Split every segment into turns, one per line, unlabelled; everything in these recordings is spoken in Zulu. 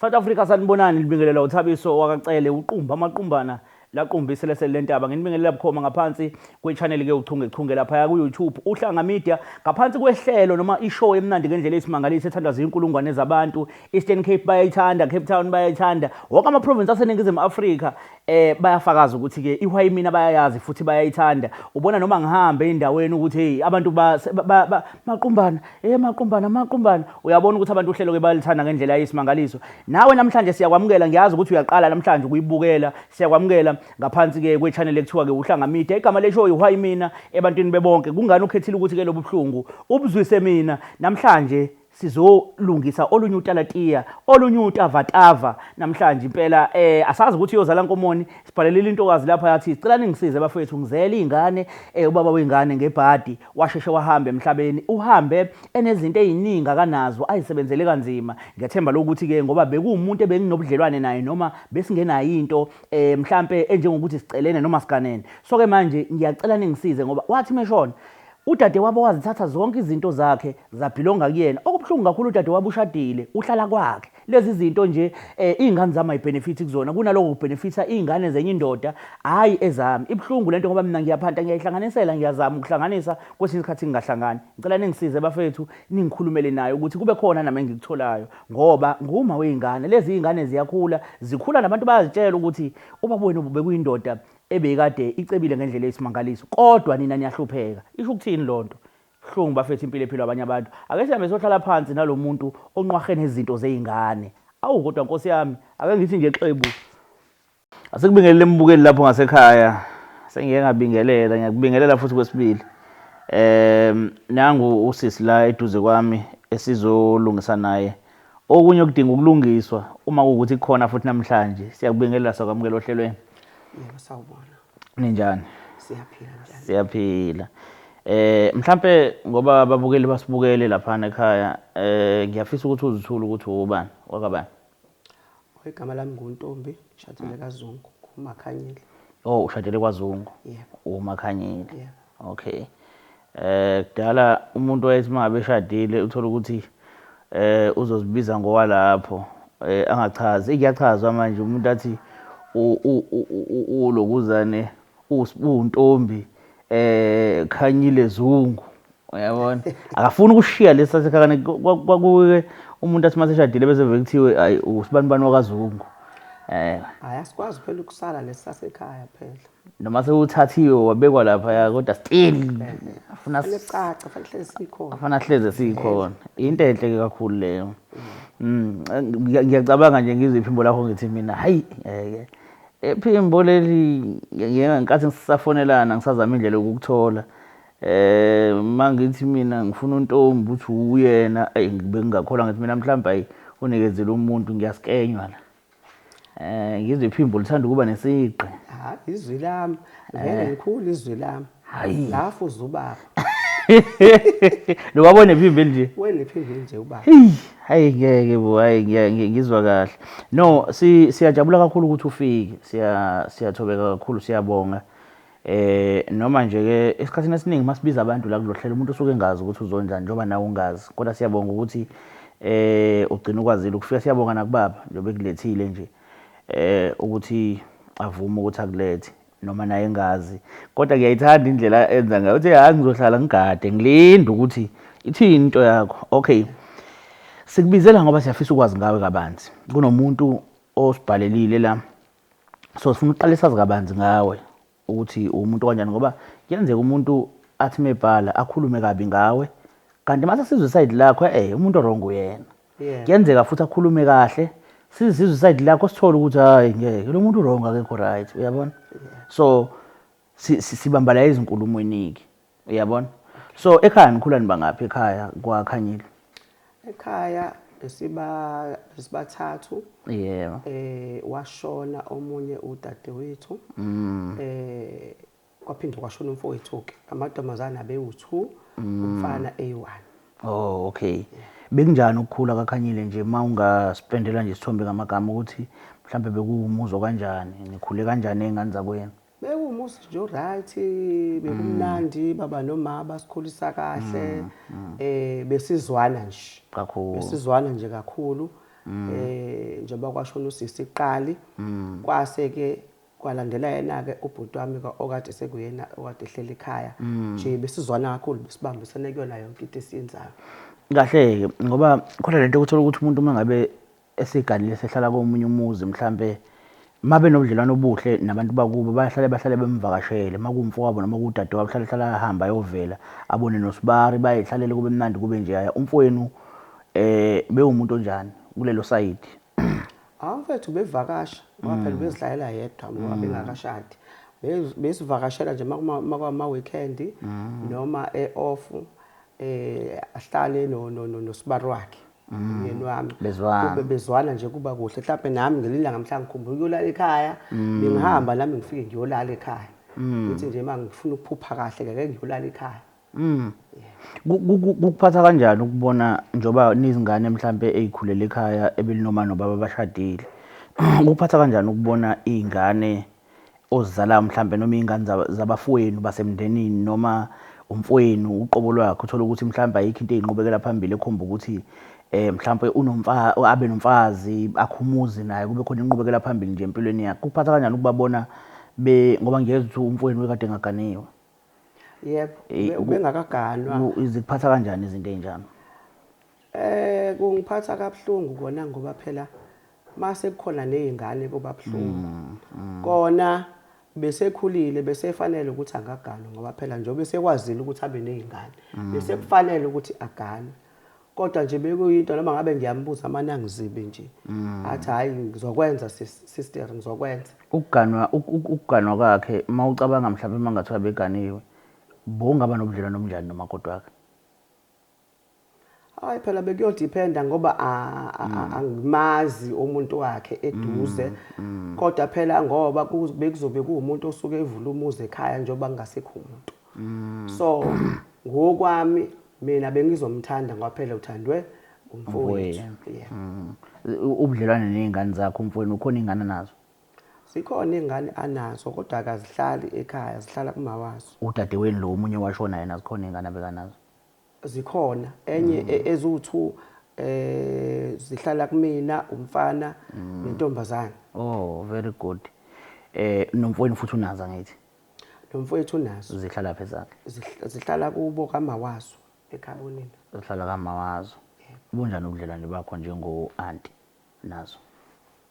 South Africa, sanibonani. Libingelela uThabiso wakaCele, uqumba amaqumbana laqumba iselesele lentaba. Nginibingelela bukhoma ngaphansi kwe-channel ke uchunge chunge laphaya ku-YouTube Uhlanga Media, ngaphansi kwehlelo noma ishow emnandi ngendlela eyisimangaliso ethandwa zinkulungwane zabantu. Eastern Cape bayayithanda, Cape Town bayayithanda, wonke ama-province aseNingizimu Afrika bayafakaza ukuthi ke iWhy Mina bayayazi futhi bayayithanda. Ubona noma ngihambe endaweni ukuthi hey, abantu ba maqumbana, maqumbana, maqumbana, uyabona ukuthi abantu uhlelo ke bayalithanda ngendlela eyisimangaliso. Nawe namhlanje siyakwamukela, ngiyazi ukuthi uyaqala namhlanje ukuyibukela. Siyakwamukela ngaphansi ke kwe-channel ekuthiwa ke Uhlanga Media. Igama le-show iWhy Mina ebantwini bebonke. Kungani ukhethile ukuthi ke lobu buhlungu ubuzwise mina namhlanje? Sizolungisa olunye utalatiya, olunye utavatava namhlanje impela. Asazi ukuthi uyozala nkomoni. Sibhalelile intokazi lapha yathi, "Sicela ningisize bafethu, ngizele izingane. Ubaba wengane ngebhadi washeshe wahamba emhlabeni, uhambe enezinto eziningi akanazo ayisebenzele kanzima. Ngiyethemba lokuthi ke ngoba bekuwumuntu ebenginobudlelwane naye, noma besingenayo into mhlambe enjengokuthi sicelene noma siganene, so ke manje ngiyacela ningisize ngoba wathi meshona udade wabo wazithatha zonke izinto zakhe, zabhilonga kuyena. Okubuhlungu kakhulu, udade wabo ushadile, uhlala kwakhe. Lezi zinto nje iy'ngane zami ayibenefit kuzona, kunaloko kubenefitha iy'ngane zenye indoda, hhayi ezami. Ibuhlungu lento ngoba mina ngiyaphanta, ngiyayihlanganisela, ngiyazama ukuhlanganisa, kwesinye isikhathi ngingahlangani. Ngicela ningisize bafethu, ningikhulumele nayo ukuthi kube khona nami engikutholayo ngoba nguma wey'ngane lezi. Iy'ngane ziyakhula, zikhula nabantu bayazitshela ukuthi ubaba wenu bekuyindoda ebekade icebile ngendlela eyisimangaliso, kodwa nina niyahlupheka. Isho ukuthini loo nto? Buhlungu bafethu impilo ephilwa abanye abantu. Ake sihambe sohlala phansi nalo muntu onqwahe nezinto zey'ngane. Awu kodwa nkosi yami, ake ngithi nje xebu. Asikubingelele mbukeli lapho ngasekhaya. Sengike ngabingelela, ngiyakubingelela futhi kwesibili. Nangu usisi la eduze kwami esizolungisa naye okunye okudinga ukulungiswa uma kuwukuthi kukhona futhi namhlanje. Siyakubingelela, sakwamukela ohlelweni.
Yebo, sawubona.
Ninjani?
Siyaphila, njani?
Siyaphila. Mhlambe ngoba ababukeli basibukele lapha ekhaya, ngiyafisa ukuthi uzithule ukuthi ubani, wakabani.
Igama lami nguNtombi, ngishadile kaZungu, nguMakhanyile.
Oh, ushadele kwaZungu.
Yebo.
UMakhanyile.
Yebo.
Okay. Kudala umuntu wayethi mangabe eshadile uthola ukuthi uzozibiza ngowalapho, angachazi. Kuyachazwa manje, umuntu athi ulokuzane uNtombi Khanyile Zungu, uyabona, akafuni ukushiya lesi sasekhaya. Kwakuke umuntu athi maseshadile bese vele kuthiwe hayi, usibani bani wakaZungu.
Hayi, asikwazi phela ukusala lesisasekhaya phela.
Noma sewuthathiwe wabekwa lapha, kodwa still
afuna Fanele kucace, fanele hlezi sikhona.
Afana hleze sikhona. Into enhle ke kakhulu leyo. Ngiyacabanga nje, ngizwe iphimbo lakho, ngithi mina hayi ngeke, iphimbo leli ngeke. Ngenkathi ngisafonelana ngisazama indlela yokukuthola, mangithi mina ngifuna uNtombi, uthi uyena, ayi bengingakholwa. Ngithi mina mhlawumbe ayi, unikezele umuntu, ngiyasikenywa la. Ngizwe iphimbo lithanda ukuba nesigqi.
Hayi, izwi lami vele likhulu, izwi lami.
Hayi.
Lafuza ubaba.
Lo wabona iphimbo nje.
Wena iphimbo nje ubaba.
Hey, hayi ngeke bo, hayi ngizwa kahle. No, siyajabula kakhulu ukuthi ufike. Siyathobeka kakhulu, siyabonga. Noma nje ke esikhathini esiningi masibiza abantu la kulohlelo, umuntu usuke engazi ukuthi uzonjani, njengoba nawe ungazi. Kodwa siyabonga ukuthi ugcina ukwazile ukufika. Siyabonga nakubaba njengoba ekulethile nje. Ukuthi avume ukuthi akulethe noma naye engazi. Kodwa ngiyayithanda indlela enza ngayo. Uthi hayi, ngizohlala ngigade ngilinde ukuthi ithini into yakho. Okay. Sikubizela ngoba siyafisa ukwazi ngawe kabanzi. Kunomuntu osibhalelile la. So sifuna ukuqala sazi kabanzi ngawe ukuthi umuntu kanjani, ngoba kuyenzeka umuntu athi mebhala akhulume kabi ngawe, kanti mase sizwe side lakho, umuntu wrong uyena. Kuyenzeka futhi akhulume kahle, sizwe side lakho, sithole ukuthi hayi ngeke, lo muntu wrong, akekho right, uyabona? So sibamba la izinkulumweni ke, uyabona? So ekhaya nikhula nibangaphi ekhaya kwaKhanyile?
Ekhaya besibathathu. Washona omunye udadewethu. Kwaphinde kwashona umfowethu ke. Amantombazana abewu2, umfana eyi1.
Oh okay. Bekunjani ukukhula kaKhanyile nje, uma ungasipendela nje isithombe ngamagama ukuthi mhlambe bekuwumuzwa kanjani, nikhule kanjani ey'ngane zakwenu?
Bekuwumuzi nje right, bekumnandi, baba noma basikhulisa kahle. Besizwana nje.
Kakhulu.
Besizwana nje kakhulu. Njengoba kwashona usisi iqali, kwase ke kwalandela yena ke ubhuti wami okade sekuyena okade ehleli ekhaya. Nje besizwana kakhulu, besibambisene kuyona yonke into esiyenzayo.
Kahle-ke ngoba khona lento ukuthola ukuthi umuntu uma ngabe esiganile sehlala komunye umuzi, mhlampe mabe nobudlelwano obuhle nabantu bakubo, bayahlale bahlale bemvakashele, uma kuwumfowabo noma kuwudadewabo, hlale hlale ahambe ayovela abone nosibari, bayihlalele kube mnandi kube nje. Umfowenu bewumuntu onjani kulelo sayidi?
Hawu mfethu, bevakasha ngoba phela bezihlalela yedwa ngoba bengakashadi. Besivakashela nje makuma weekend noma e-off, ahlale no nosibari wakhe, umyeni wami.
Bezwana.
Kube bezwana nje, kuba kuhle. Mhlawumbe nami ngelinye ilanga mhla ngikhumbula ukuyolala ekhaya, bengihamba nami ngifike ngiyolala ekhaya. Ngithi nje uma ngifuna ukuphupha kahle ngeke ngiyolala ekhaya.
Kukuphatha kanjani ukubona njengoba nizingane mhlambe ezikhulele ekhaya ebelinoma nobaba abashadile? Kukuphatha kanjani ukubona izingane ozizalayo mhlambe noma izingane zabafowenu basemndenini noma umfowenu uqobo lwakhe, uthola ukuthi mhlambe ayikho into eyinqubekela phambili ekhomba ukuthi mhlambe abe nomfazi akhumuze naye, kube khona inqubekela phambili nje empilweni yakhe? Kukuphatha kanjani ukubabona ngoba ngiyezwa ukuthi umfowenu wekade engaganiwe?
Yebo, ubengakaganwa.
Izikuphatha kanjani izinto ezinjalo?
Kungiphatha kabuhlungu kona ngoba phela mase kukhona nezingane kuba buhlungu. Kona besekhulile, besefanele ukuthi angaganwa ngoba phela njengoba esekwazile ukuthi abe nezingane, besekufanele ukuthi aganwe. Kodwa nje bekuyinto noma ngabe ngiyambuza amanangizibe nje, athi hayi ngizokwenza sister, ngizokwenza.
Ukuganwa kwakhe mawucabanga mhlawumbe mangathiwa beganiwe, bongaba nobudlelwano obunjani nomakoti wakhe?
Hayi phela bekuyodependa ngoba angimazi umuntu wakhe eduze. Kodwa phela ngoba bekuzobe kuwumuntu osuke evula umuzi ekhaya njengoba kungasekho umuntu. So ngokwami mina bengizomthanda ngoba phela uthandwe umfowethu. Yeah.
Ubudlelwane nezingane zakho umfowenu, ukhona ingane nazo?
Sikhona ingane anazo kodwa akazihlali ekhaya, zihlala kumawazo.
Udadewenu lo omunye washona yena, zikhona ingane abekanazo?
Zikhona enye eziwu-2 zihlala kumina, umfana nentombazane.
Oh, very good. Nomfowenu futhi unazo angithi?
Nomfowethu unazo.
Zihlala phi ezakhe?
Zihlala kubo kamawazo ekhabonina.
Zihlala kamawazo. Bunjani ubudlelwane bakho njengo-auntie nazo?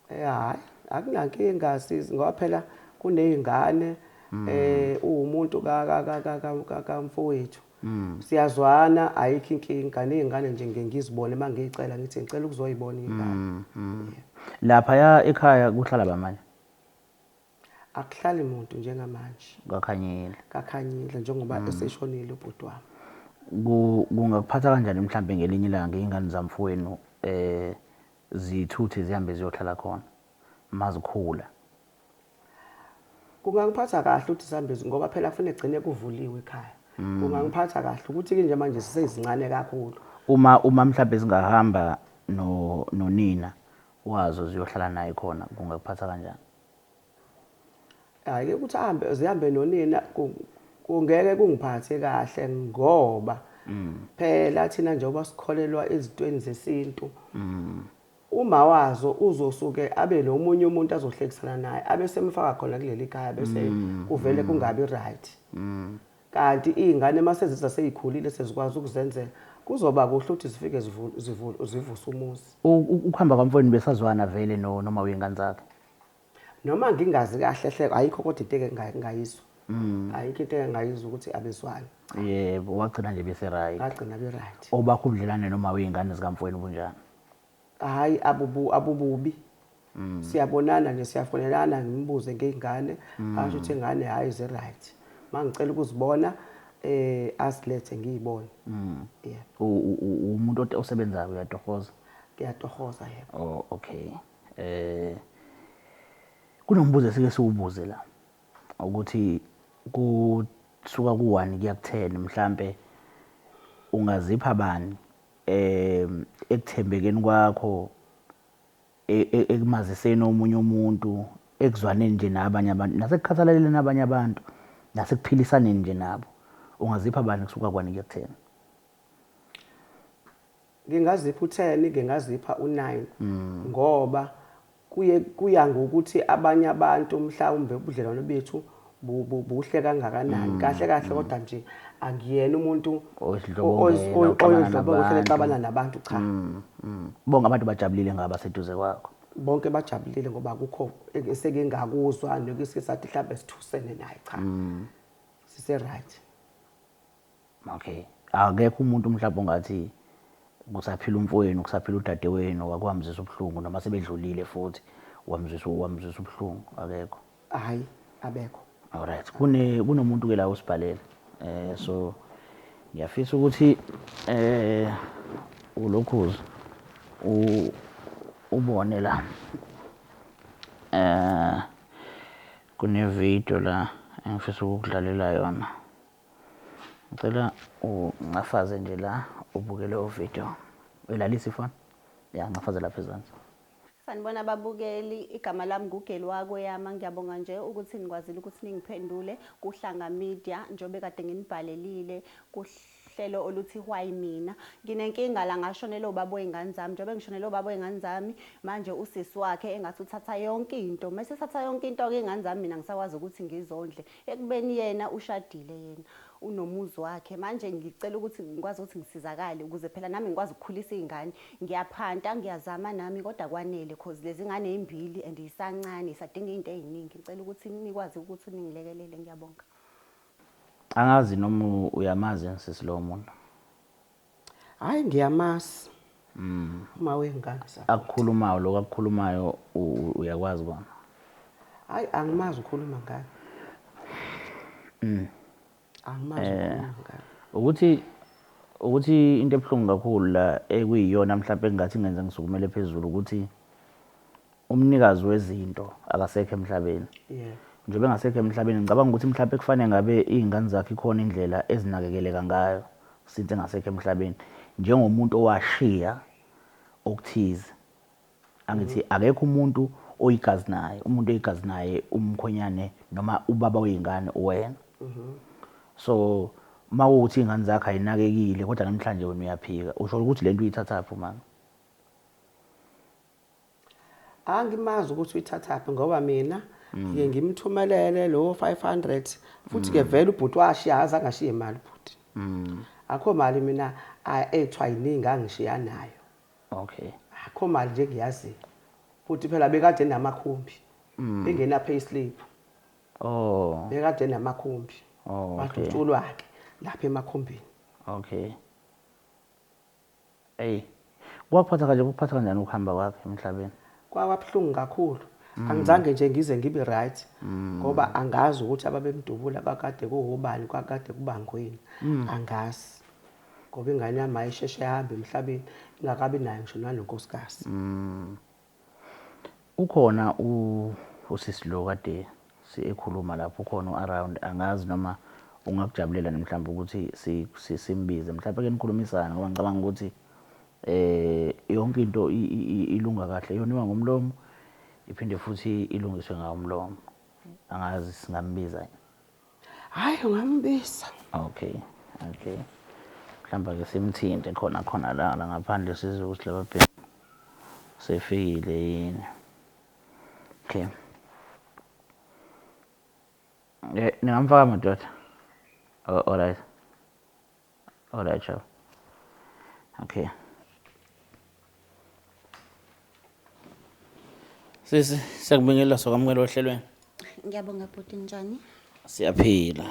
Hayi, akunankinga sisi ngoba phela kunezingane, uwumuntu kamfowethu. Siyazwana, ayikho inkinga. Nezingane nje ngike ngizibone uma ngiyicela ngithi ngicela ukuzoyibona ingane.
Lapha ekhaya kuhlala bamanye?
Akuhlali muntu njengamanje.
Kakhanyile.
Kakhanyile njengoba eseshonile ubhuti wami.
Kungakuphatha kanjani mhlambe ngelinye ilanga ingane zamfowenu zithuthe zihambe ziyohlala khona mazikhula?
Kungangiphatha kahle ukuthi zihambe, ngoba phela kufanele kugcine kuvuliwe ekhaya. Kungangiphatha kahle ukuthi ke nje manje sisezincane kakhulu.
Uma mhlambe zingahamba nonina wazo ziyohlala naye khona, kungakuphatha kanjani?
Hayi ukuthi zihambe nonina kungeke kungiphathe kahle ngoba phela thina njengoba sikholelwa ezintweni zesintu, uma wazo uzosuke abe nomunye umuntu azohlekisana naye abe semfaka khona kuleli khaya, bese kuvele kungabi right. Kanti izingane mase zisaseyikhulile sezikwazi ukuzenzela, kuzoba kuhle ukuthi zifike zivuse umuzi.
Ukuhamba kwamfowenu besazwana vele noma wengane zakhe?
Noma ngingazi kahle hle, ayikho kodwa into engingayizwa. Ayikho into engingayizwa ukuthi abezwani.
Yebo, wagcina nje bese right.
Wagcina be right.
Obakho ubudlelwane noma wengane zikamfowenu bunjani?
Hayi, abububi. Siyabonana nje, siyafonelana, ngimbuze ngey'ngane, asho ukuthi ingane hayi zi right. Mangicela ukuzibona asilethe ngiyibone. Yeah.
Umuntu osebenzayo uyatohoza?
Ngiyatohoza, yebo.
Oh, okay. Kunombuzo esike siwubuze la ukuthi kusuka ku-1 kuya ku-10 mhlambe ungazipha bani ekuthembekeni kwakho, ekumaziseni omunye umuntu, ekuzwaneni nje nabanye abantu, nasekukhathaleleni abanye abantu, nasekuphilisaneni nje nabo, ungazipha bani kusuka ku-1 kuya ku-10?
Ngingazipha u-10, ngingazipha u-9, ngoba kuye kuya ngokuthi abanye abantu mhlawumbe ubudlelwano bethu buhle kangakanani. Kahle kahle, kodwa nje angiyena umuntu
Oyidlobongela, oxabana
oyidlobongela,
nabantu.
exabana nabantu, cha.
Bonke abantu bajabulile ngabaseduze kwakho?
Bonke bajabulile, ngoba akukho eseke ngakuzwa nokuthi sathi mhlawumbe sithusene naye, cha, sise right.
Okay, akekho umuntu mhlawumbe ongathi kusaphila umfowenu, kusaphila udadewenu, wakwamzisa ubuhlungu, noma sebedlulile futhi wamzisa ubuhlungu, akekho?
Hayi, abekho.
Alright, kunomuntu ke la usibhalele, so ngiyafisa ukuthi ulokhuza ubone la, kune video la engifisa ukukudlalela yona. Ngicela uncafaze nje la, ubukele o video. Uyilalisa ifoni ya, ncafaze lapha ezansi.
Sanibona babukeli, igama lami nguGeli wakweyama. Ngiyabonga nje ukuthi nikwazile ukuthi ningiphendule kuHlanga Media njengoba kade nginibhalelile kuhlelo oluthi Why Mina. Nginenkinga la, ngashonelwa ubaba wey'ngane zami. Njengoba ngishonelwe ubaba wey'ngane zami, manje usisi wakhe engathi uthatha yonke into. Mase ethatha yonke into-ke, iy'ngane zami mina ngisakwazi ukuthi ngizondle, ekubeni yena ushadile, yena unomuzi wakhe. Manje ngicela ukuthi ngikwazi ukuthi ngisizakale ukuze phela nami ngikwazi ukukhulisa iy'ngane. Ngiyaphanta, ngiyazama nami, kodwa kwanele, cause lezi ngane ey'mbili and yisancane, isadinga iy'nto ey'ningi. Ngicela ukuthi nikwazi ukuthi ningilekelele. Ngiyabonga.
Angazi noma uyamazi sisi lo muntu?
Hayi, ngiyamazi uma wengane zakho.
Akukhulumayo, lokho akukhulumayo, uyakwazi kona?
Hayi, angimazi ukhuluma ngani, angimazi ukhuluma ngani.
Ukuthi into ebuhlungu kakhulu la, ekuyiyona mhlawumbe engathi ngenze ngisukumele phezulu, ukuthi umnikazi wezinto akasekho emhlabeni. Njengoba engasekho emhlabeni, ngicabanga ukuthi mhlawumbe kufanele ngabe iy'ngane zakhe ikhona indlela ezinakekeleka ngayo since engasekho emhlabeni, njengomuntu owashiya okuthize. Angithi akekho umuntu oyigazi naye, umuntu oyigazi naye umkhwenyane noma ubaba wey'ngane uwena. So uma kuwukuthi iy'ngane zakhe ayinakekile, kodwa namhlanje wena uyaphika, usho ukuthi le nto uyithathaphi mama?
Angimazi ukuthi uyithathaphi, ngoba mina ngiye ngimthumelele lo 500. Futhi ke vele ubhuti washiya, azange ashiye imali ubhuti. Akho mali mina ethiwa yiningi angishiya nayo. Akho mali nje ngiyaziyo. Futhi phela bekade namakhumbi, engena payslip. Bekade namakhumbi. Wadutshulwa ke lapha emakhumbini.
Okay. Ey. Kwakuphatha kanje, kuphatha kanjani ukuhamba kwakhe emhlabeni?
Kwababuhlungu kakhulu. Angizange nje ngize ngibe right, ngoba angazi ukuthi ababemdubula kakade kuwubani, kakade kubangweni. Angazi. Ngoba ingane yami ayisheshe yahambe emhlabeni ingakabi nayo ngisho nanonkosikazi.
Ukhona usisi lo kade ekhuluma lapho, ukhona around, angazi noma ungakujabulela mhlawumbe ukuthi simbize, mhlawumbe ke nikhulumisane, ngoba ngicabanga ukuthi yonke into ilunga kahle yoniwa ngomlomo, iphinde futhi ilungiswe ngomlomo. Angazi singambiza yini?
Hayi, ungambiza.
Okay, mhlawumbe ke simthinte khona khona la ngaphandle, sizwe ukuthi laba bheki sefikile yini. Okay, ningamfaka madoda. Oh, alright, alright, sure. Okay, sisi, siyakubingelela, sokwamukela ohlelweni.
Ngiyabonga bhuti, njani?
Siyaphila.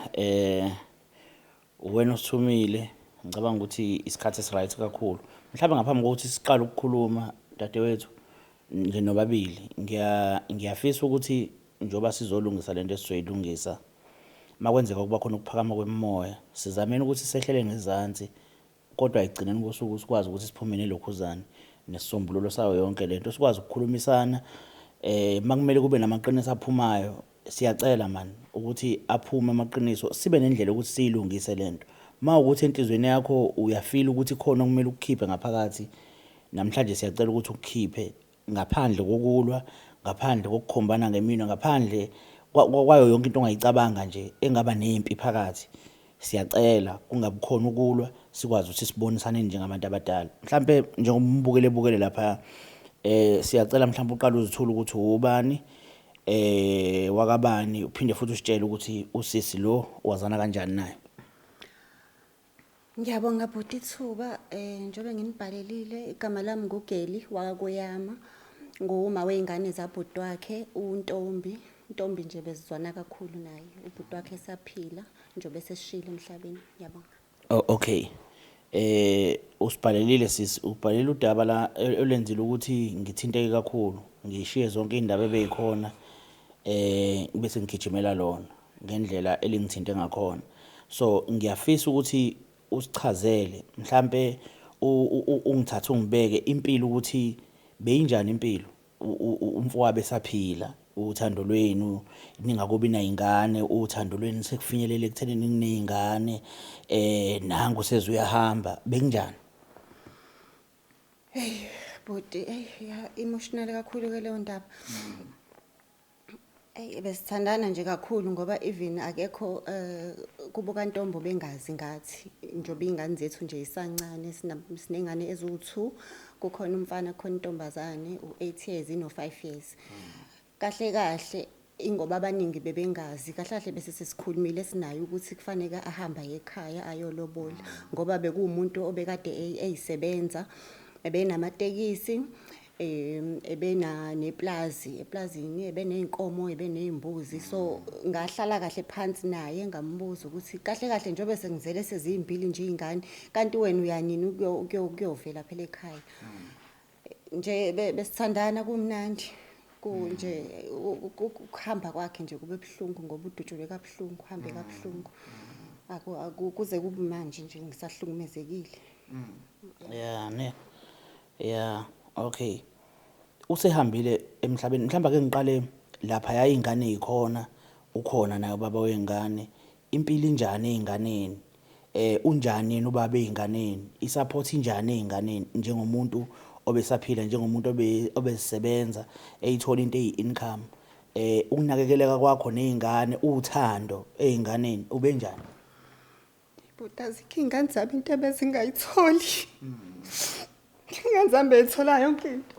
Wena usithumile, ngicabanga ukuthi isikhathi esiright kakhulu. Mhlawumbe ngaphambi kokuthi siqale ukukhuluma, dadewethu, nje nobabili, ngiyafisa ukuthi njengoba sizolungisa lento esizoyilungisa, makwenzeka ukuba khona ukuphakama kwemimoya, sizameni ukuthi sehlele ngezansi, kodwa ekugcineni kosuku sikwazi ukuthi siphume nelokhuzane nesisombululo sayo yonke lento, sikwazi ukukhulumisana. Makumele kube namaqiniso aphumayo, siyacela man ukuthi aphume amaqiniso, sibe nendlela yokuthi siyilungise lento. Mawukuthi enhlizweni yakho uyafila ukuthi khona okumele ukukhiphe ngaphakathi namhlanje, siyacela ukuthi ukukhiphe ngaphandle kokulwa, ngaphandle kokukhombana ngeminwe, ngaphandle kwayo yonke into ongayicabanga nje engaba nempi phakathi. Siyacela kungabi khona ukulwa, sikwazi ukuthi sibonisane njengabantu abadala. Mhlampe njengoba umbukele ebukele lapha, siyacela mhlawumbe uqale uzithule ukuthi ubani, wakabani, uphinde futhi usitshele ukuthi usisi lo wazana kanjani naye.
Ngiyabonga bhuti ithuba, njengoba nginibhalelile, igama lami nguGeli wakaKoyama, nguwuma wey'ngane zabhuti wakhe uNtombi. Ntombi nje bezizwana kakhulu naye, ubhuti wakhe esaphila njengoba eseshile emhlabeni. Ngiyabonga.
Oh, okay. Usibhalelile sisi, ubhalele udaba la olenzile ukuthi ngithinteke kakhulu, ngishiye zonke izindaba ebeyikhona, bese ngigijimela lona ngendlela elingithinte ngakhona. So ngiyafisa ukuthi usichazele mhlambe ungithathe ungibeke impilo ukuthi beyinjani impilo umfowabo esaphila, uthando lwenu ningakubi nayingane, uthando lwenu sekufinyelele ekuthenini nineyingane, nangu seze uyahamba, bekunjani?
Hey bhuti, hey ya emotional kakhulu ke leyo ndaba. Hey besithandana nje kakhulu ngoba even akekho kubo kaNtombo bengazi ngathi njengoba izingane zethu nje isancane, sinengane eziwu-2, kukhona umfana khona intombazane u8 years no5 years. Kahle kahle ingoba abaningi bebengazi, kahle kahle bese sesikhulumile sinayo ukuthi kufanele ahambe aye ekhaya ayolobola ngoba bekuwumuntu obekade eyisebenza, ebenamatekisi, ebena neplazi, eplazini ebeneyinkomo, ebeneyimbuzi. So ngahlala kahle phansi naye ngambuza ukuthi kahle kahle njengoba sengizele seziyimbili nje izingane, kanti wena uyanini ukuyovela phela ekhaya. Nje besithandana kumnandi, nje ukuhamba kwakhe nje kube buhlungu ngoba udutshulwe kabuhlungu, uhambe kabuhlungu. Kuze kube manje nje ngisahlukumezekile.
Yeah, ne. Yeah, okay. Usehambile emhlabeni, mhlawumbe ake ngiqale lapha yayingane ikhona, ukhona naye ubaba wengane. Impilo injani einganeni? Unjani yena ubaba einganeni? Isupport injani einganeni njengomuntu obesaphila, njengomuntu obesebenza eyithola into eyi-income? Ukunakekeleka kwakho nezingane, uthando einganeni ubenjani?
Bhuti, azikho iy'ngane zami into ebezingayitholi. Iy'ngane zami beyithola yonke into.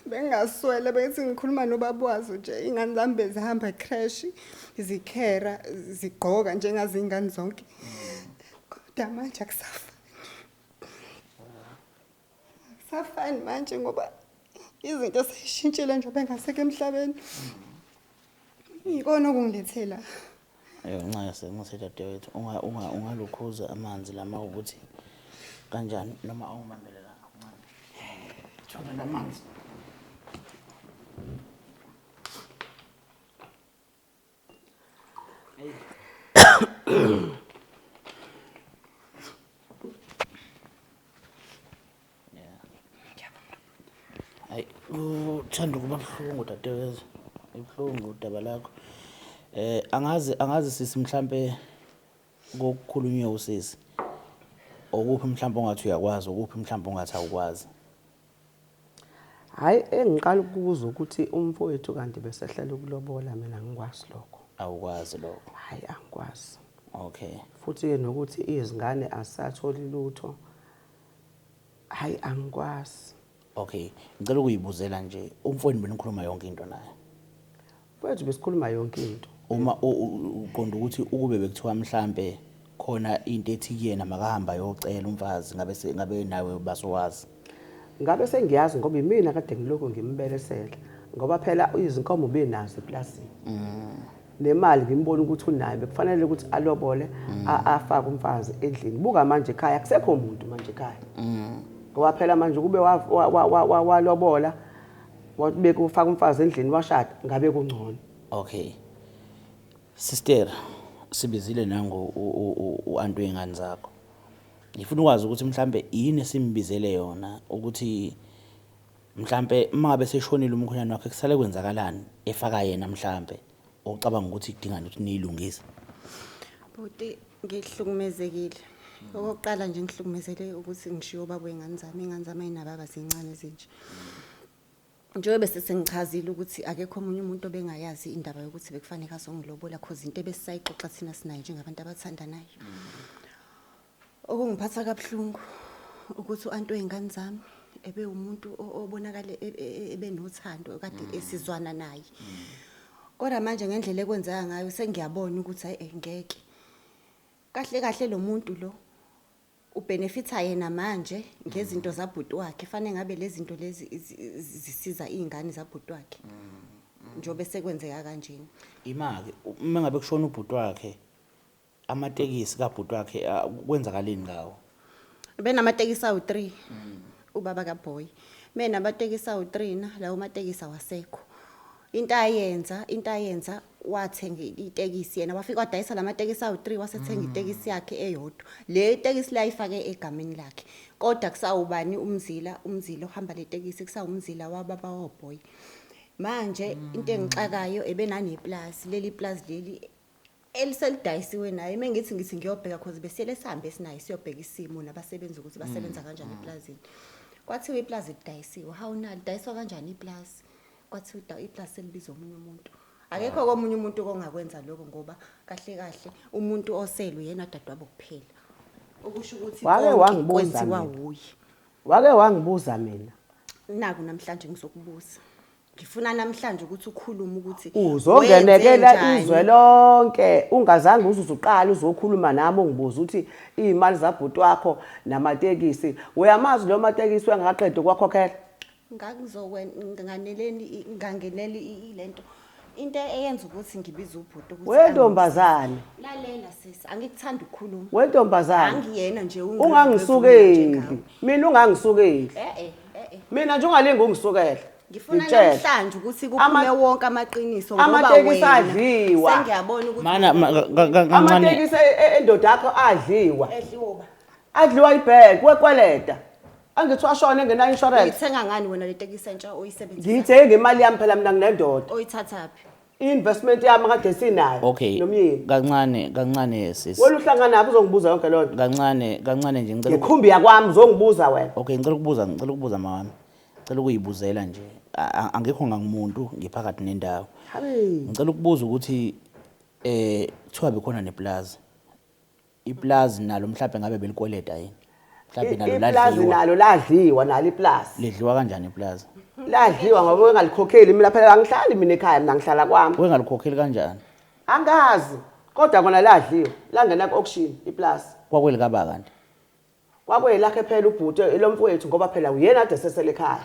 Bengaswele, bethi ngikhuluma nobaba wazo nje, iy'ngane zami bezihamba e-creche, zikhera, zigqoka njengazo iy'ngane zonke. Kodwa manje akusafani. Akusafani manje ngoba izinto seyishintshile njengoba engasekho emhlabeni. Yikona okungilethela.
Ncese, ncese dadewethu, ungalukhuza amanzi lama ukuthi kanjani noma awungibambele la kancane. Thola lamanzi. Hayi, uthanda ukuba buhlungu dadewethu. Ibuhlungu udaba lakho. Angazi sisi mhlambe kokukhulunywa usisi. Okuphi mhlambe ongathi uyakwazi, okuphi mhlambe ongathi awukwazi?
Hayi, engiqala ukuzwa ukuthi umfowethu kanti besehlela ukulobola, mina ngikwazi lokho.
Awukwazi lokho?
Hayi, angikwazi.
Okay.
Futhi ke nokuthi izingane asatholi lutho. Hayi, angikwazi.
Okay, ngicela ukuyibuzela nje, umfowethu benikhuluma yonke into naye?
Mfowethu besikhuluma yonke into.
Uma uqonda ukuthi ukube bekuthiwa mhlambe khona into ethi kuyena makahamba ayocela umfazi, ngabe nawe basowazi?
Ngabe sengiyazi ngoba imina kade ngilokhu ngimbelesela, ngoba phela izinkomo ubenazo eplasini. Nemali ngimbona ukuthi unayo, bekufanele ukuthi alobole, afake umfazi endlini. Buka manje ekhaya akusekho umuntu manje ekhaya. Ngoba phela manje kube walobola, wabeka ufaka umfazi endlini washada, ngabe kungcono.
Okay. Sister, sibizile nangu u-anti wey'ngane zakho. Ngifuna ukwazi ukuthi mhlambe yini esimbizele yona ukuthi mhlambe uma ngabe seshonile umkhwenyana wakhe kusale kwenzakalani efaka yena mhlambe ocabanga ukuthi kudingani ukuthi niyilungise?
Bhuti, ngihlukumezekile. Okokuqala nje ngihlukumezele ukuthi ngishiye ubaba wey'ngane zami, iy'ngane zami ayinababa zincane zinje. Njengoba bese sengichazile ukuthi akekho omunye umuntu obengayazi indaba yokuthi bekufanele azongilobola, cause into ebesisayixoxa thina sinaye njengabantu abathandanayo. Okungiphatha kabuhlungu ukuthi u-anti wey'ngane zami ebe umuntu obonakale ebenothando kade esizwana naye. Kodwa manje ngendlela ekwenzeka ngayo sengiyabona ukuthi hhayi ngeke. Kahle kahle lo muntu lo ubenefitha yena manje ngezinto zabhuti wakhe. Fanele ngabe lezi zinto lezi zisiza iy'ngane zabhuti wakhe. Njengoba sekwenzeka kanjena.
Ima-ke, uma ngabe kushona ubhuti wakhe, amatekisi kabhuti wakhe kwenzakaleni ngawo?
Benamatekisi awu-3 ubaba kaBoy. Menamatekisi awu-3 na lawo matekisi awasekho. Into ayenza wathenga itekisi yena, wafika wadayisa lamatekisi awu-3, wasethenga itekisi yakhe eyodwa. Le tekisi la ifake egameni lakhe. Kodwa kusawubani umzila ohamba le tekisi, kusawumzila wababa woBoy. Manje into engixakayo, ebenaneplazi, leli plazi leli eliselidayisiwe naye. Mengithi ngithi ngiyobheka, cause besiyele sihambe sinaye siyobheka isimo nabasebenzi ukuthi basebenza kanjani eplazini. Kwathiwa iplazi lidayisiwe. Hawu, nali dayiswa kanjani iplazi? Kwathiwa iplazi selibiza omunye umuntu. Akekho komunye umuntu ongakwenza lokho, ngoba kahle kahle umuntu oselwe yena dadewabo kuphela. Okusho ukuthi
Wake
konke
wangibuza
kwenziwa
mina.
wuye.
Wake wangibuza mina.
Naku namhlanje ngizokubuza. Ngifuna namhlanje ukuthi ukhulume ukuthi
Uzongenekela
wenze
izwe
njani.
lonke ungazange uze uqale uzokhuluma nami ungibuza ukuthi iy'mali zabhuti wakho namatekisi, uyamazi lo matekisi wengakaqedi ukuwakhokhela.
Nganeleni ngangeneli lento, into eyenza ukuthi ngibize ubhuti ukuthi
Wentombazane.
Lalela sisi, angikuthandi ukukhuluma.
Wentombazane.
Angiyena nje.
Ungangisukeli mina, ungangisukeli.
Eh eh eh.
Mina nje ungalingi ungisukele.
Ngifuna
Ngikutshele.
namhlanje ukuthi kuphume wonke amaqiniso, ngoba
Amatekisi
wena
adliwa.
sengiyabona ukuthi
Mana kancane.
Amatekisi endoda yakho adliwa.
Edliwa ba?
Adliwa ibhenki, wekweleta. Angithi washona engena insurance.
Uyithenga ngani wena le tekisi entsha oyisebenzisa?
Ngiyithenge ngemali yami phela, mina nginendoda.
Oyithathaphi?
I-investment yami kade sinayo nomyeni.
Kancane kancane, sisi.
Wena uhlangana naphi uzongibuza yonke leyo nto?
Kancane kancane nje, ngicela
Ngekhumbi yakwami uzongibuza wena.
Okay, ngicela ukubuza mawami. Ngicela ukuyibuzela nje. Angikho ngangumuntu, ngiphakathi nendawo.
Habe.
Ngicela ukubuza ukuthi kuthiwa bekhona neplaza. Iplazi nalo mhlawumbe ngabe belikweleta yini? Mhlawumbe nalo
Iplazi
ladliwa.
nalo ladliwa, nalo iplazi.
Lidliwa kanjani iplazi?
Ladliwa ngoba bengalikhokheli. Mina phela angihlali mina ekhaya, mina ngihlala kwami.
Wengalikhokheli kanjani?
Angazi, kodwa kona ladliwa, langena ku-auction iplazi.
Kwakwelikaba kanti?
Kwakwelakhe phela ubhuti lo mfowethu, ngoba phela uyena kade sesele ekhaya.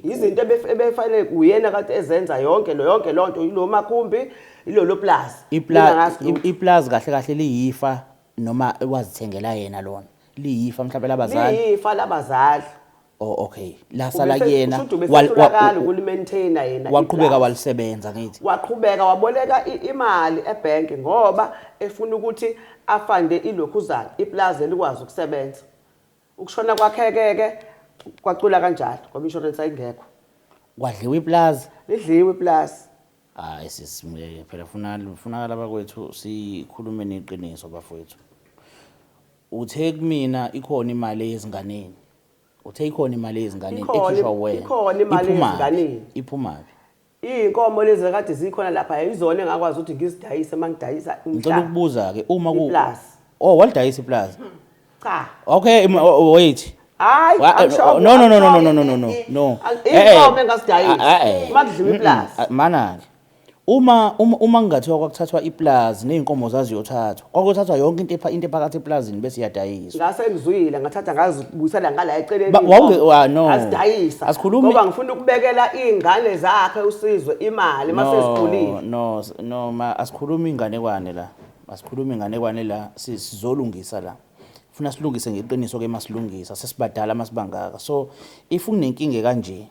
Izinto ebefanele uyena kade ezenza yonke lo nto, yilo makhumbi, yilolo plazi. Mina ngazi lutho.
Iplazi kahle kahle liyifa noma wazithengela yena lona? Liyifa mhlawumbe labazali?
Liyifa labazali.
Oh okay. Lasala kuyena.
Kushuthi ubesehlulakala ukulimaintaina yena
Waqhubeka
iplazi.
walisebenza, ngithi.
Waqhubeka waboleka imali ebhenki ngoba efuna ukuthi afande ilokhuzana iplazi elikwazi ukusebenza. Ukushona kwakhe-ke kwacula kanjalo ngoba insurance ayingekho.
Kwadliwa iplazi.
Lidliwe iplazi.
Hayi sisi, phela funakala bakwethu sikhulume neqiniso bafowethu. Uthe kumina ikhona imali ezinganeni. Uthe ikhona imali ezinganeni ekhishwa wena.
Ikhona imali
Iphumaphi?
ezinganeni.
Iphumaphi?
Iy'nkomo lezi kade zikhona lapha izona engakwazi ukuthi ngizidayise uma ngidayisa
Ngicela
umhlaba.
ukubuza ke, uma ku
Iplazi.
Oh, walidayisa iplazi.
Cha.
Okay, wait.
Hayi, angisho.
No, no, no, no, no, no, no, no, no.
Inkomo engazidayisa. Uma kudliwa iplazi.
Mana ke. Uma kungathiwa kwakuthathwa iplazi nezinkomo zaziyothathwa, kwakuthathwa yonke into ephakathi eplazini bese iyadayiswa.
Ngase ngizwile, ngathatha ngazibuyisela ngala eceleni.
No.
Ngazidayisa.
Asikhulumi-
Ngoba ngifuna ukubekela iy'ngane zakhe uSizwe imali uma sezikhulile.
No, ma asikhulumi inganekwane la. Asikhulumi inganekwane la, sizolungisa la. Funa silungise ngeqiniso ke masilungisa, sesibadala masibangaka. So if kunenkinga kanje,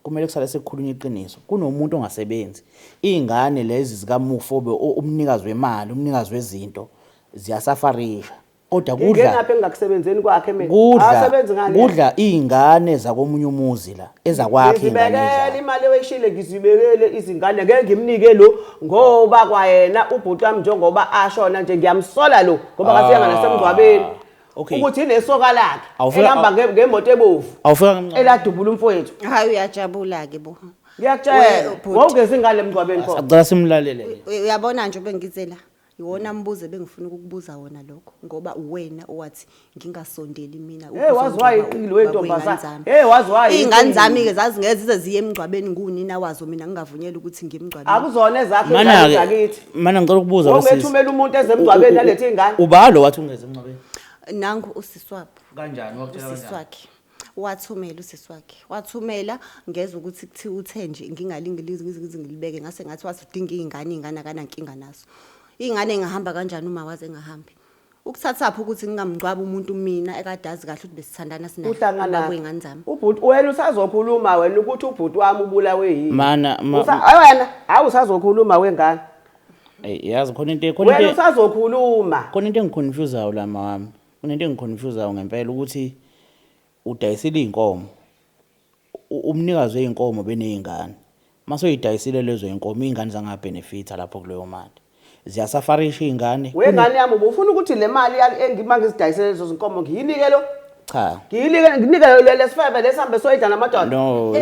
kumele kusale sekukhulunywa iqiniso. Kunomuntu ongasebenzi. Izingane lezi zikamufobe, umnikazi wemali, umnikazi wezinto, ziyasafarisha. Kodwa kudla
Ngingenaphi engingakusebenzeni kwakhe mina?
Kudla
Asebenzi ngani?
Kudla izingane zakomunye umuzi la, ezakwakhe ingane.
Ngizibekele
Idla.
imali eweshile, ngizibekele izingane, ngeke ngimnike lo ngoba kwayena ubhuti wami njengoba ashona nje ngiyamsola lo ngoba kafika nasemngcwabeni. Ukuthi inesoka lakhe elihamba ngemoto ebovu
Awufika kancane.
eladubula umfowethu.
Hayi, uyajabula-ke bo.
Ngiyakutshela.
Bhuti.
Wawungezi ngale emngcwabeni pho.
Acela simlalele ke.
Uyabona nje bengize la, iwona mbuzo ebengifuna ukukubuza wona lokho, ngoba uwena owathi ngingasondeli mina.
Hey, wazi wayiqili wentombazane. Hey, wazi wayiqili.
Iy'ngane zami-ke zazingeke zize ziye emngcwabeni ngunina wazo, mina ngingavunyelwa ukuthi ngiye emngcwabeni.
Akuzona ezakho
Mana
ingane
ke
zakithi.
mana ngicela ukubuza wesisi.
Wawungethumela umuntu eze emngcwabeni nalethe ingane.
Ubalo wathi ungeze emngcwabeni.
Nangu usisi wabo.
Kanjani wakutshela?
Usisi wakhe wathumela, usisi wakhe wathumela, ngezwe ukuthi kuthiwa uthe nje ngingalingi ngize ngize ngilibeke, ngase ngathi wathi udinga iy'ngane, iy'ngane akanankinga nazo iy'ngane, engahamba kanjani uma waze engahambi? Ukuthathaphi ukuthi ngingamngcwabi umuntu mina ekade azi kahle ukuthi besithandana sinaye,
Uhlangana.
ubaba wey'ngane zami?
Ubhuti wena usazokhuluma wena ukuthi ubhuti wami ubulawe yini.
Mana
Hayi wena, hayi usazokhuluma wengane.
Eh, yazi khona into khona
Wena
into
usazokhuluma.
Khona into engiconfusayo la mawami. Kunento engiconfusayo ngempela ukuthi udayisile inkomo. Umnikazi weyinkomo beneyingane. Mase uyidayisile lezo inkomo, izingane zangabenefita lapho kuleyo mali. Ziyasafarisha izingane.
Wengane yami, ubufuna ukuthi le mali engima ngizidayisele lezo zinkomo ngiyinike lo?
Cha.
Ngiyinike, nginike lo lesifebe lesihambe soyidla namadoda.
No,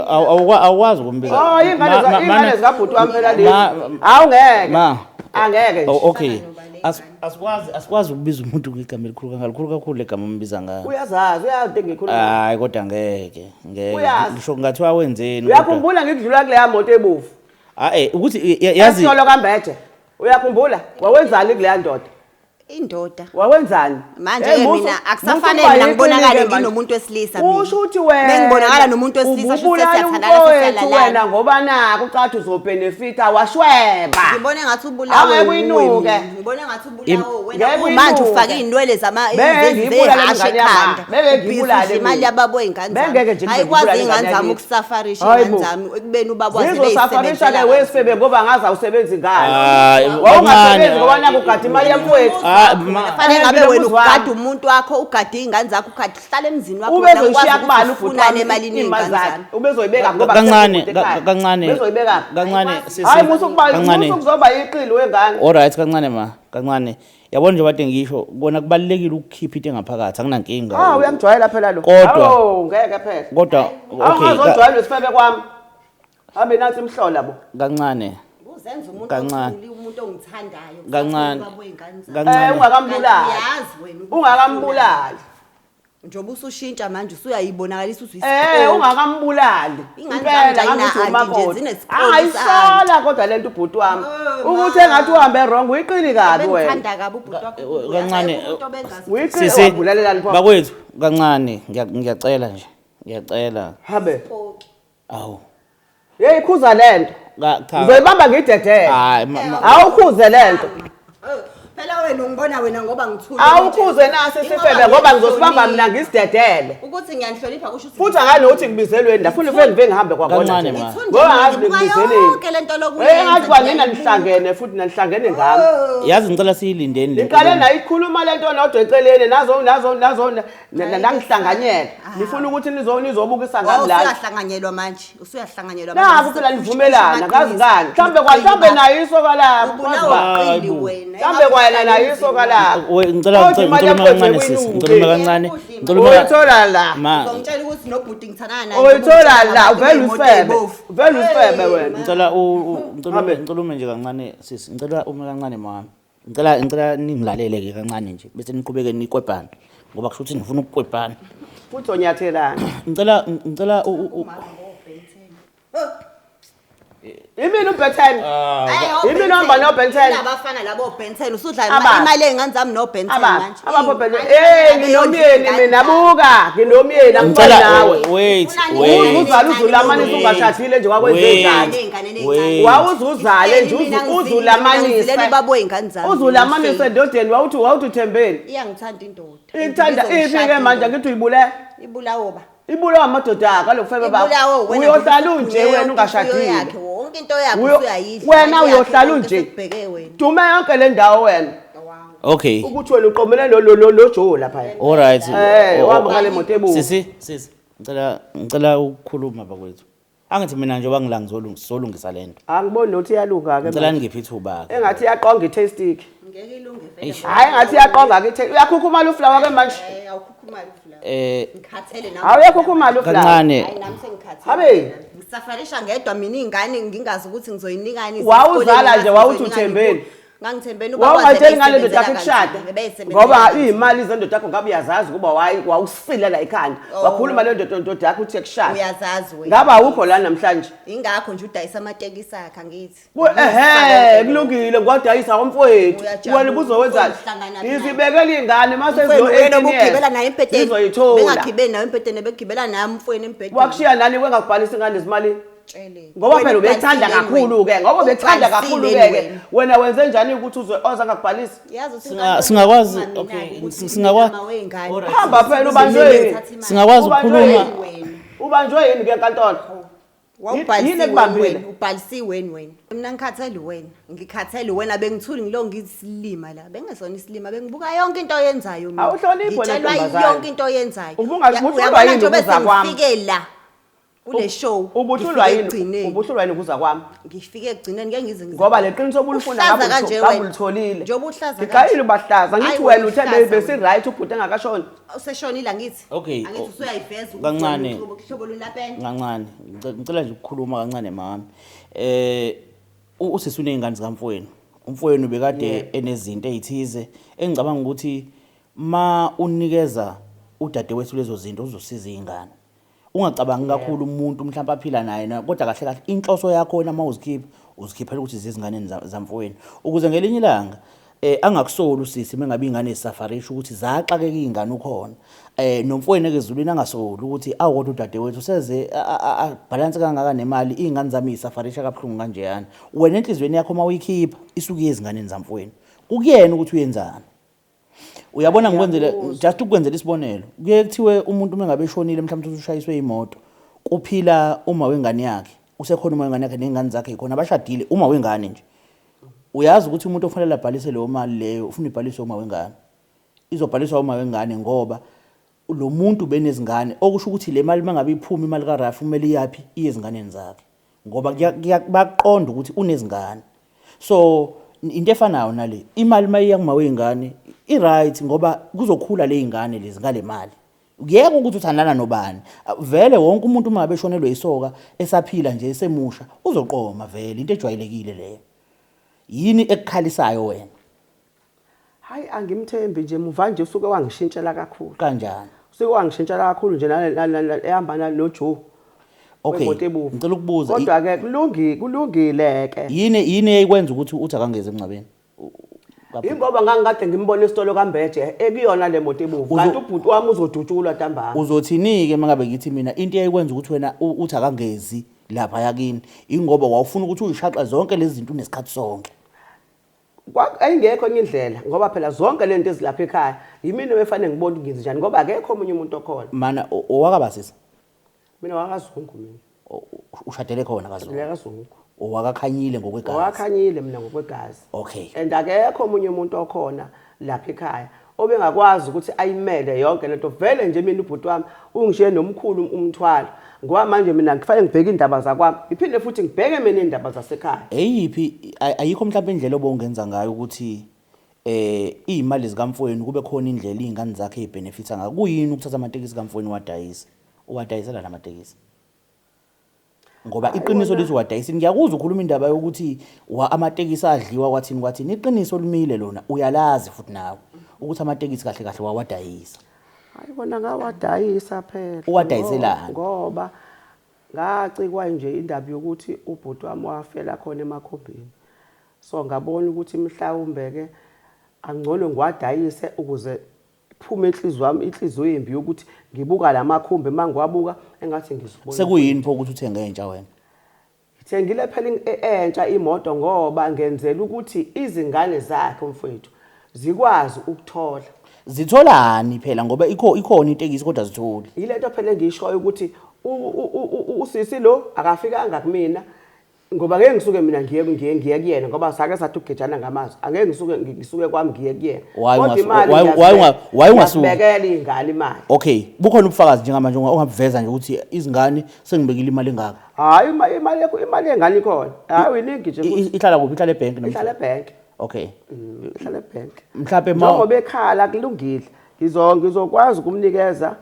awukwazi ukumbiza.
Oh, ingane ingane zikabhuti wami phela lezi. Hawu ngeke.
Ma.
Angeke nje.
Oh, okay. Asikwazi ukubiza umuntu ngegama elikhulu kangaka, likhulu kakhulu legama ombiza ngalo.
Uyazazi, uyazi into engiyikhuluma.
Hayi kodwa ngeke, ngeke.
Uyazi.
Ngisho kungathiwa wenzeni. Kodwa-
Uyakhumbula ngikudlula kuleya moto ebovu?
Ah eh ukuthi yazi
Esitolo kaMbethe. Uyakhumbula? Wawenzani kuleya ndoda?
Indoda.
Wawenzani?
Manje
Hey,
ke
musu-
mina
musu
akusafanele
ukuba
mina ngibonakale
yiqili-ke manje.
nginomuntu wesilisa mina.
Usho ukuthi wena
Mengibonakala nomuntu wesilisa, sho ukuthi
ubulala
sesiyathandana,
umfowethu
sesiyalalana.
wena ngoba naku ucathi uzobenefita washweba.
Ngibone ngathi ubulawe
Angeke
wuwe
uyinuke.
mina. Ngibone ngathi ubulawe wena.
Ngeke
Manje
uyinuke.
ufake iy'nwele
Bengeke ngiyibulale
zehashe
ingane yami.
ekhanda.
Bengeke ngiyibulale
Ubhizi imali
mina.
yababo ey'ngane zami.
Bengeke nje
Ayikwazi
ngiyibulale
iy'ngane
ingane
zami
yakithi.
ukusafarisha
Hayi
iy'ngane
bo.
zami ekubeni ubaba waze
Zizosafarisha ke wesifebe ngoba ngazi awusebenzi ngani.
Hayi,
Wawungasebenzi ngoba
kancane.
naku ugada imali yamfowethu.
Ah,
Fanele ngabe
Eh,
wena
mina umuzwa
ugada
wami.
umuntu wakho, ugade iy'ngane zakho, ugade uhlala emzini wakho, wena ukwazi
Ubezoyishiya
ukuthi
kubani ubhuti
ufunane
wami
emalini
iy'mali
yey'ngane
zakhe?
zami.
Ubezoyibeka ngoba
Kancane,
kusekho ekhaya.
kancane.
Ubezoyibeka.
Kancane sisi.
Hayi musu kuba
Kancane.
musu kuzoba iqili wengane.
Alright, kancane ma, kancane. Yabona nje bade ngisho kona kubalekile ukukhipha into engaphakathi, anginankinga.
Ah, uyangijwayela phela lo.
Kodwa-
Hawu, ngeke phela.
Kodwa okay,
Awungazojwayela isifebe kwami. Hambe nathi imhlola bo.
kancane.
Uzenza umuntu
Kancane.
othuli, umuntu ongithandayo.
Kancane.
Ubaba wey'ngane zami.
Kancane.
Eh, ungakambulali.
Uyazi wena ukuthi
Ungakambulali.
Njengoba usushintsha manje usuyayibonakalisa ukuthi
Eh,
uyisiphoxi.
ungakambulali.
Ingane
Impela
zami
ngathi
nje ayina-anti nje,
umakoti.
zinesiphoxi
Ayisola kodwa lento ubhuti wami.
Oh,
Ukuthi
ma.
engathi uhambe wrong uyiqili kabi wena.
Bengithanda kabi ubhuti wakho.
Kancane,
Umuntu obengazi-
Uyiqili
Sisi,
wabulalelani pho.
bakwethu kancane, ngiyacela nje. Ngiyacela.
Habe.
Awu.
Hey, khuza lento.
Cha.
Ngizoyibamba ngidedele.
Hayi,
Awukhuze lento.
Oh, phela wena ungibona wena ngoba ngithule.
Awukhuze nasi sifebe ngoba ngizosibamba mina ngisidedele.
Ukuthi ngiyanihlonipha kusho ukuthi
Futhi anganokuthi ngibizelweni la futhi ngifike ngive ngihambe kwakona.
Kancane,
nje.
ma.
Ngoba ngazi
Ngibuka
ngibizeleni.
yonke lento lokuyenza,
Eh, ngathi kwanina
ngiyayibuka.
nihlangene futhi nanihlangene ngami.
Yazi ngicela siyilindeni le.
Niqale
nkulumo.
nayikhuluma lento nodwa eceleni nazo nazo nazo nangihlanganyela. Nifuna ukuthi nizobukisa
Oh,
ngami la.
usuyahlanganyelwa manje, usuyahlanganyelwa
Naku phela nivumelana ngazi ngani. Mhlambe kwa mhlambe nayo isoka lapho.
Ubulawa
Hayi
uqili
bo.
wena.
Mhlambe kwayena nayo isoka lapho.
We ngicela
Kodwa imali
ngicela
yamfowethu
kancane sisi,
ekuyinuke.
ngicela kancane. Ngicela
Uyithola la.
Ma,
Uzongitshela ukuthi nobhuti ngithandana naye.
Uyithola la, uvele
imoto
usifebe.
ebovu.
Uvele usifebe wena.
ngicela ngicela
Abe.
ngicela ume nje kancane sisi, ngicela ume kancane mama. Ngicela ningilalele ke kancane nje bese niqhubeke nikwebhana ngoba kusho ukuthi nifuna ukukwebhana.
Futhi onyathelana.
Ngicela
Imini uBethel.
Hayi,
Yimi nihamba no-Ben 10?
Nabafana labo Ben 10 usudla
Abaphi?
imali ey'ngane zami no-Ben 10
Abaphi?
manje.
Abaphi Ben 10?
Iy'ngane
Eh,
zami
nginomyeni
eyondla
mina
ingane
buka, nginomyeni angifani
Ngicela
nawe.
wait,
Ufuna
wait.
nini?
Uzala uzulamanisa ungashadile nje wakwenzekani.
Ney'ngane,
Wait.
Wawuzuzale nje
Mina
uzulamanise.
ngizilele ubaba wey'ngane zami.
Uzulamanise endodeni wawuthi uthembeni.
Iyangithanda indoda.
Ithanda iphi ke manje ngithi uyibulele.
Ibulawo ba.
Ibulawa amadoda akho alokufebe bakho.
Ibulawo wena.
Uyohlala unje
yonke
wena
imfuyo
ungashadile.
yakhe, wonke into yakhe usuyayidla.
Wena
Imali yakhe
uyohlala
yonke
unje.
sekubheke wena.
Dume yonke le ndawo wena.
Okay.
Ukuthi wena uqomele lo Joe lapha.
All right.
Eh, uhamba ngale moto ebuka.
Sisi, ngicela ukukhuluma bakwethu. Angithi mina njengoba ngila ngizolungisa lento.
Angiboni nokuthi iyalunga ke.
Ngicela ningiphe ithuba ke.
Engathi iyaqonga i-taste stick.
Ngeke ilunge vele.
Eish.
Hayi engathi iyaqonga ke i-taste. Uyakhukhumala uflower ke manje.
Eh, awukhukhumali uflower.
Eh
Ngikhathele nami.
Hayi uyakhukhumala uflower.
kancane
Hayi nami sengikhathele.
Habe.
Ngisafarisha ngedwa mina iy'ngane ngingazi ukuthi ngizoyinikani.
Wawuzala nje, wawuthi uthembeni?
Ngangithembeni.
Wawungatsheli ngale ndoda yakho ikushade, ngoba iy'mali zendoda yakho ngabe uyazazi ukuba wawusile la ekhanda.
Oh.
Wakhuluma le ndoda yakho uthi ekushade.
Uyazazi wena.
Ngabe awukho la namhlanje.
Ingakho nje udayisa amatekisi akhe, angithi.
Ehhe, kulungile, ngwadayisa komfowethu.
Uyajabula,
Wena ubuzowenzani?
uhlangana naye.
Ngizibekela iy'ngane mase
Mfowenu wena obugibela naye embhedeni.
Zizoyithola.
Bengagibeli nawe embhedeni, begibela naye umfowenu embhedeni.
Wakushiya nani wengakubhalisa ingane ezimali?
Tshele.
Ngoba
Wena
phela ubethanda
ubhalisile
kakhulu-ke,
wena.
ngoba ubethanda kakhulu-ke ke.
Ubhalisile
Wena wenze njani ukuthi uze ozangakubhalisa?
Yazi ukuthi
Singakwazi-
ungaminaki
okay,
ukuthi
singakwazi-
umama wey'ngane.
Alright.
Hamba phela ubanjwe yini?
Singakwazi
Ubanjwe
ukukhuluma.
yini? Ubanjwe yini ke enkantolo? Yini
Wawubhalisiwe
ekubambile?
wena, ubhalisiwe wena. Mina ngikhathele wena, ngikhathele wena, bengithuli ngilo ngiyisilima la. Bengesona isilima, bengibuka yonke into oyenzayo mina.
Awuhloniphi wena
Ngitshelwa
ntombazane.
yonke into oyenzayo.
Ubuhlulwa
Uyabona
yini
njengoba
ukuza kwami?
sengifike la kule show.
Ubuhlulwa
ngifike
yini?
ekugcineni.
Ubuhlulwa yini ukuza kwami?
Ngifike ekugcineni, ngeke ngize ngize.
Ngoba le qiniso obulifuna
Uhlaza kanje
ngabe
wena.
ulitholile.
Njengoba uhlaza kanje.
Ngiqalile ubahlaza, ngithi
Hayi,
wena uthe
uhlaza wena.
besi-right ubhuti engakashoni.
Useshonile angithi?
Okay,
Angithi usuyayiveza ukuthi
kancane.
wena uhlobo lunapende.
Kancane, ngicela nje ukukhuluma kancane mami. Usisi uney'ngane zikamfowenu. Umfowenu bekade enezinto ey'thize engicabanga ukuthi ma unikeza udadewethu lezo zinto uzosiza iy'ngane. Ungacabangi kakhulu umuntu mhlawumbe aphila naye na, kodwa kahle kahle inhloso yakho wena uma uzikhipha, uzikhiphela ukuthi zizinganeni zamfowenu. Ukuze ngelinye ilanga angakusoli usisi mengabe ingane ezisafarisha ukuthi zaxakeka iy'ngane ukhona. Nomfowenu ekezulwini angasoli ukuthi awu kodwa udadewethu useze balance kangaka nemali, iy'ngane zami yisafarisha kabuhlungu kanjeyana. Wena enhliziyweni yakho uma uyikhipha isuke iye ezinganeni zamfowenu. Kukuyena ukuthi uyenzani. Uyabona, ngikwenzele just ukwenzela isibonelo. Kuye kuthiwe umuntu uma ngabe eshonile mhlawumbe usushayiswe imoto, kuphila uma wengane yakhe, usekhona uma wengane yakhe ney'ngane zakhe khona abashadile, uma wengane nje. Uyazi ukuthi umuntu ofanele abhalise leyo mali leyo ufuna ibhaliswe uma wengane. Izobhaliswa uma wengane ngoba lo muntu benezingane, okusho ukuthi le mali mangabe iphuma imali kaRafi kumele iyaphi, iye ezinganeni zakhe. Ngoba baqonda ukuthi unezingane. So into efanayo nale, imali mayiya kuma wey'ngane i-right ngoba kuzokhula le y'ngane lezi ngale mali. Kuyeke ukuthi uthandana nobani. Vele wonke umuntu uma ngabe eshonelwe isoka esaphila nje esemusha uzoqoma vele, into ejwayelekile leyo. Yini ekukhalisayo wena?
Hayi, angimthembi nje, muva nje usuke wangishintshela kakhulu.
Kanjani?
Usuke wangishintshela kakhulu nje ehamba noJoe.
Okay,
Wemoto ebovu.
ngicela ukubuza,
Kodwa ke kulungile ke.
Yini eyikwenza ukuthi uthi akangeze emngcwabeni?
Ingoba ngangikade ngimbona esitolo kaMbeje ekuyona le moto ebovu. Kanti ubhuti wami uzodutshulwa ntambama.
Uzothini-ke uma ngabe ngithi mina into eyikwenza ukuthi wena uthi akangezi lapha yakini ingoba wawufuna ukuthi uyishaqa zonke lezi zinto unesikhathi sonke?
Ayingekho enye indlela ngoba phela zonke lento ezilapha ekhaya yimina efanele ngibone ukuthi ngenze njani ngoba akekho omunye umuntu okhona.
Mana owakabasisa?
Mina wakaZungu mina.
Ushadele khona kaZungu?
Ushadele kaZungu.
Owakakhanyile ngokwegazi?
Owakakhanyile mina ngokwegazi.
Okay.
And akekho omunye umuntu okhona lapha ekhaya obengakwazi ukuthi ayimele yonke lento. Vele nje mina ubhuti wami ungishiye nomkhulu umthwalo. Ngoba manje mina ngifanele ngibheke indaba zakwami, ngiphinde futhi ngibheke mina indaba zasekhaya.
Eyiphi ayikho mhlawumbe indlela obongenza ngayo ukuthi iy'mali zikamfowenu kube khona indlela iy'ngane zakhe ey'benefitha ngayo? Kuyini ukuthatha amatekisi kamfowenu uwadayise? Uwadayisela namatekisi? Ngoba iqiniso lithi uwadayisile. Ngiyakuzwa ukhuluma indaba yokuthi amatekisi adliwa kwathini kwathini. Iqiniso limile lona, uyalazi futhi nawe ukuthi amatekisi kahle kahle wawadayisa.
Hayi bona ngawadayisa phela.
Uwadayiselani?
Ngoba ngacikwa nje indaba yokuthi ubhuti wami wafela khona emakhombeni. So ngabona ukuthi mhlawumbe ke angcono ngiwadayise ukuze iphume inhliziyo yami, inhliziyo embi yokuthi ngibuka lamakhumbi mangiwabuka engathi ngizobona.
Sekuyini pho ukuthi uthenge entsha wena?
Ngithengile phela entsha imoto ngoba ngenzela ukuthi izingane zakhe umfowethu zikwazi ukuthola.
Zitholani phela ngoba ikhona itekisi kodwa zitholi.
Yile nto phela engishoyo ukuthi usisi lo akafikanga kumina ngoba ngeke ngisuke mina ngiye kuyena ngoba sake sathi ukugejana ngamazwi. Angeke ngisuke kwami ngiye kuyena.
Why
Kodwa imali
why ungasuki?
ngiyazibekela iy'ngane imali.
Okay, bukhona ubufakazi njengamanje ongabuveza nje ukuthi izingane sengibekile imali engaka?
Hayi, imali yengane ikhona. Hayi, iningi nje futhi.
Ihlala kuphi? Ihlala ebhenki noma?
Ihlala ebhenki.
Okay.
Ihlala ebhenki.
Mhlawumbe ma
Njengoba ekhala kulungile. Ngizokwazi ukumnikeza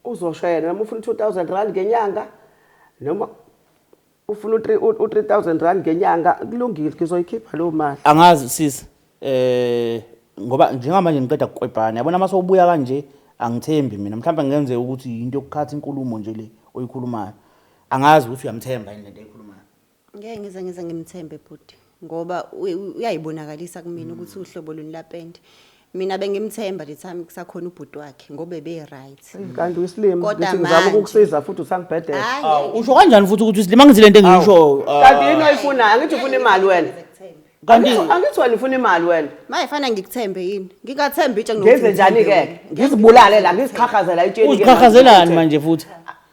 uzoshayela noma ufuna 2000 rand ngenyanga noma Ufuna u-3000 rand ngenyanga, kulungile, ngizoyikhipha leyo mali.
Angazi sisi, ngoba njengamanje ngiqeda kukwebhana, yabona mase ubuya kanje angithembi mina. Mhlawumbe ngenzeka ukuthi into yokukhatha inkulumo nje le oyikhulumayo. Angazi ukuthi uyamthemba yini lento ayikhulumayo.
Ngeke ngize ngimthembe bhuti, ngoba uyayibonakalisa kumina ukuthi uhlobo luni lapende. Mina bengimthemba the time kusakhona ubhuti wakhe ngoba ebe right.
Kanti uyisilima,
Kodwa
ngithi ngizama
manje-
ukukusiza futhi usangibhedela.
Hayi,
Awu,
ngeke
usho kanjani futhi ukuthi uyisilima? Angithi lento engiyisho.
Kanti yini oyifunayo? Angithi ufuna imali wena.
Kanti
Angithi wena ufuna imali wena.
Maye fana ngikuthembe yini? Ngingathemba itshe nginokuthi
Ngenze njani
ngithembe
ke?
wena.
Ngizibulale la, ngiziqhaqhazela etsheni ke.
Uziqhaqhazelani manje futhi?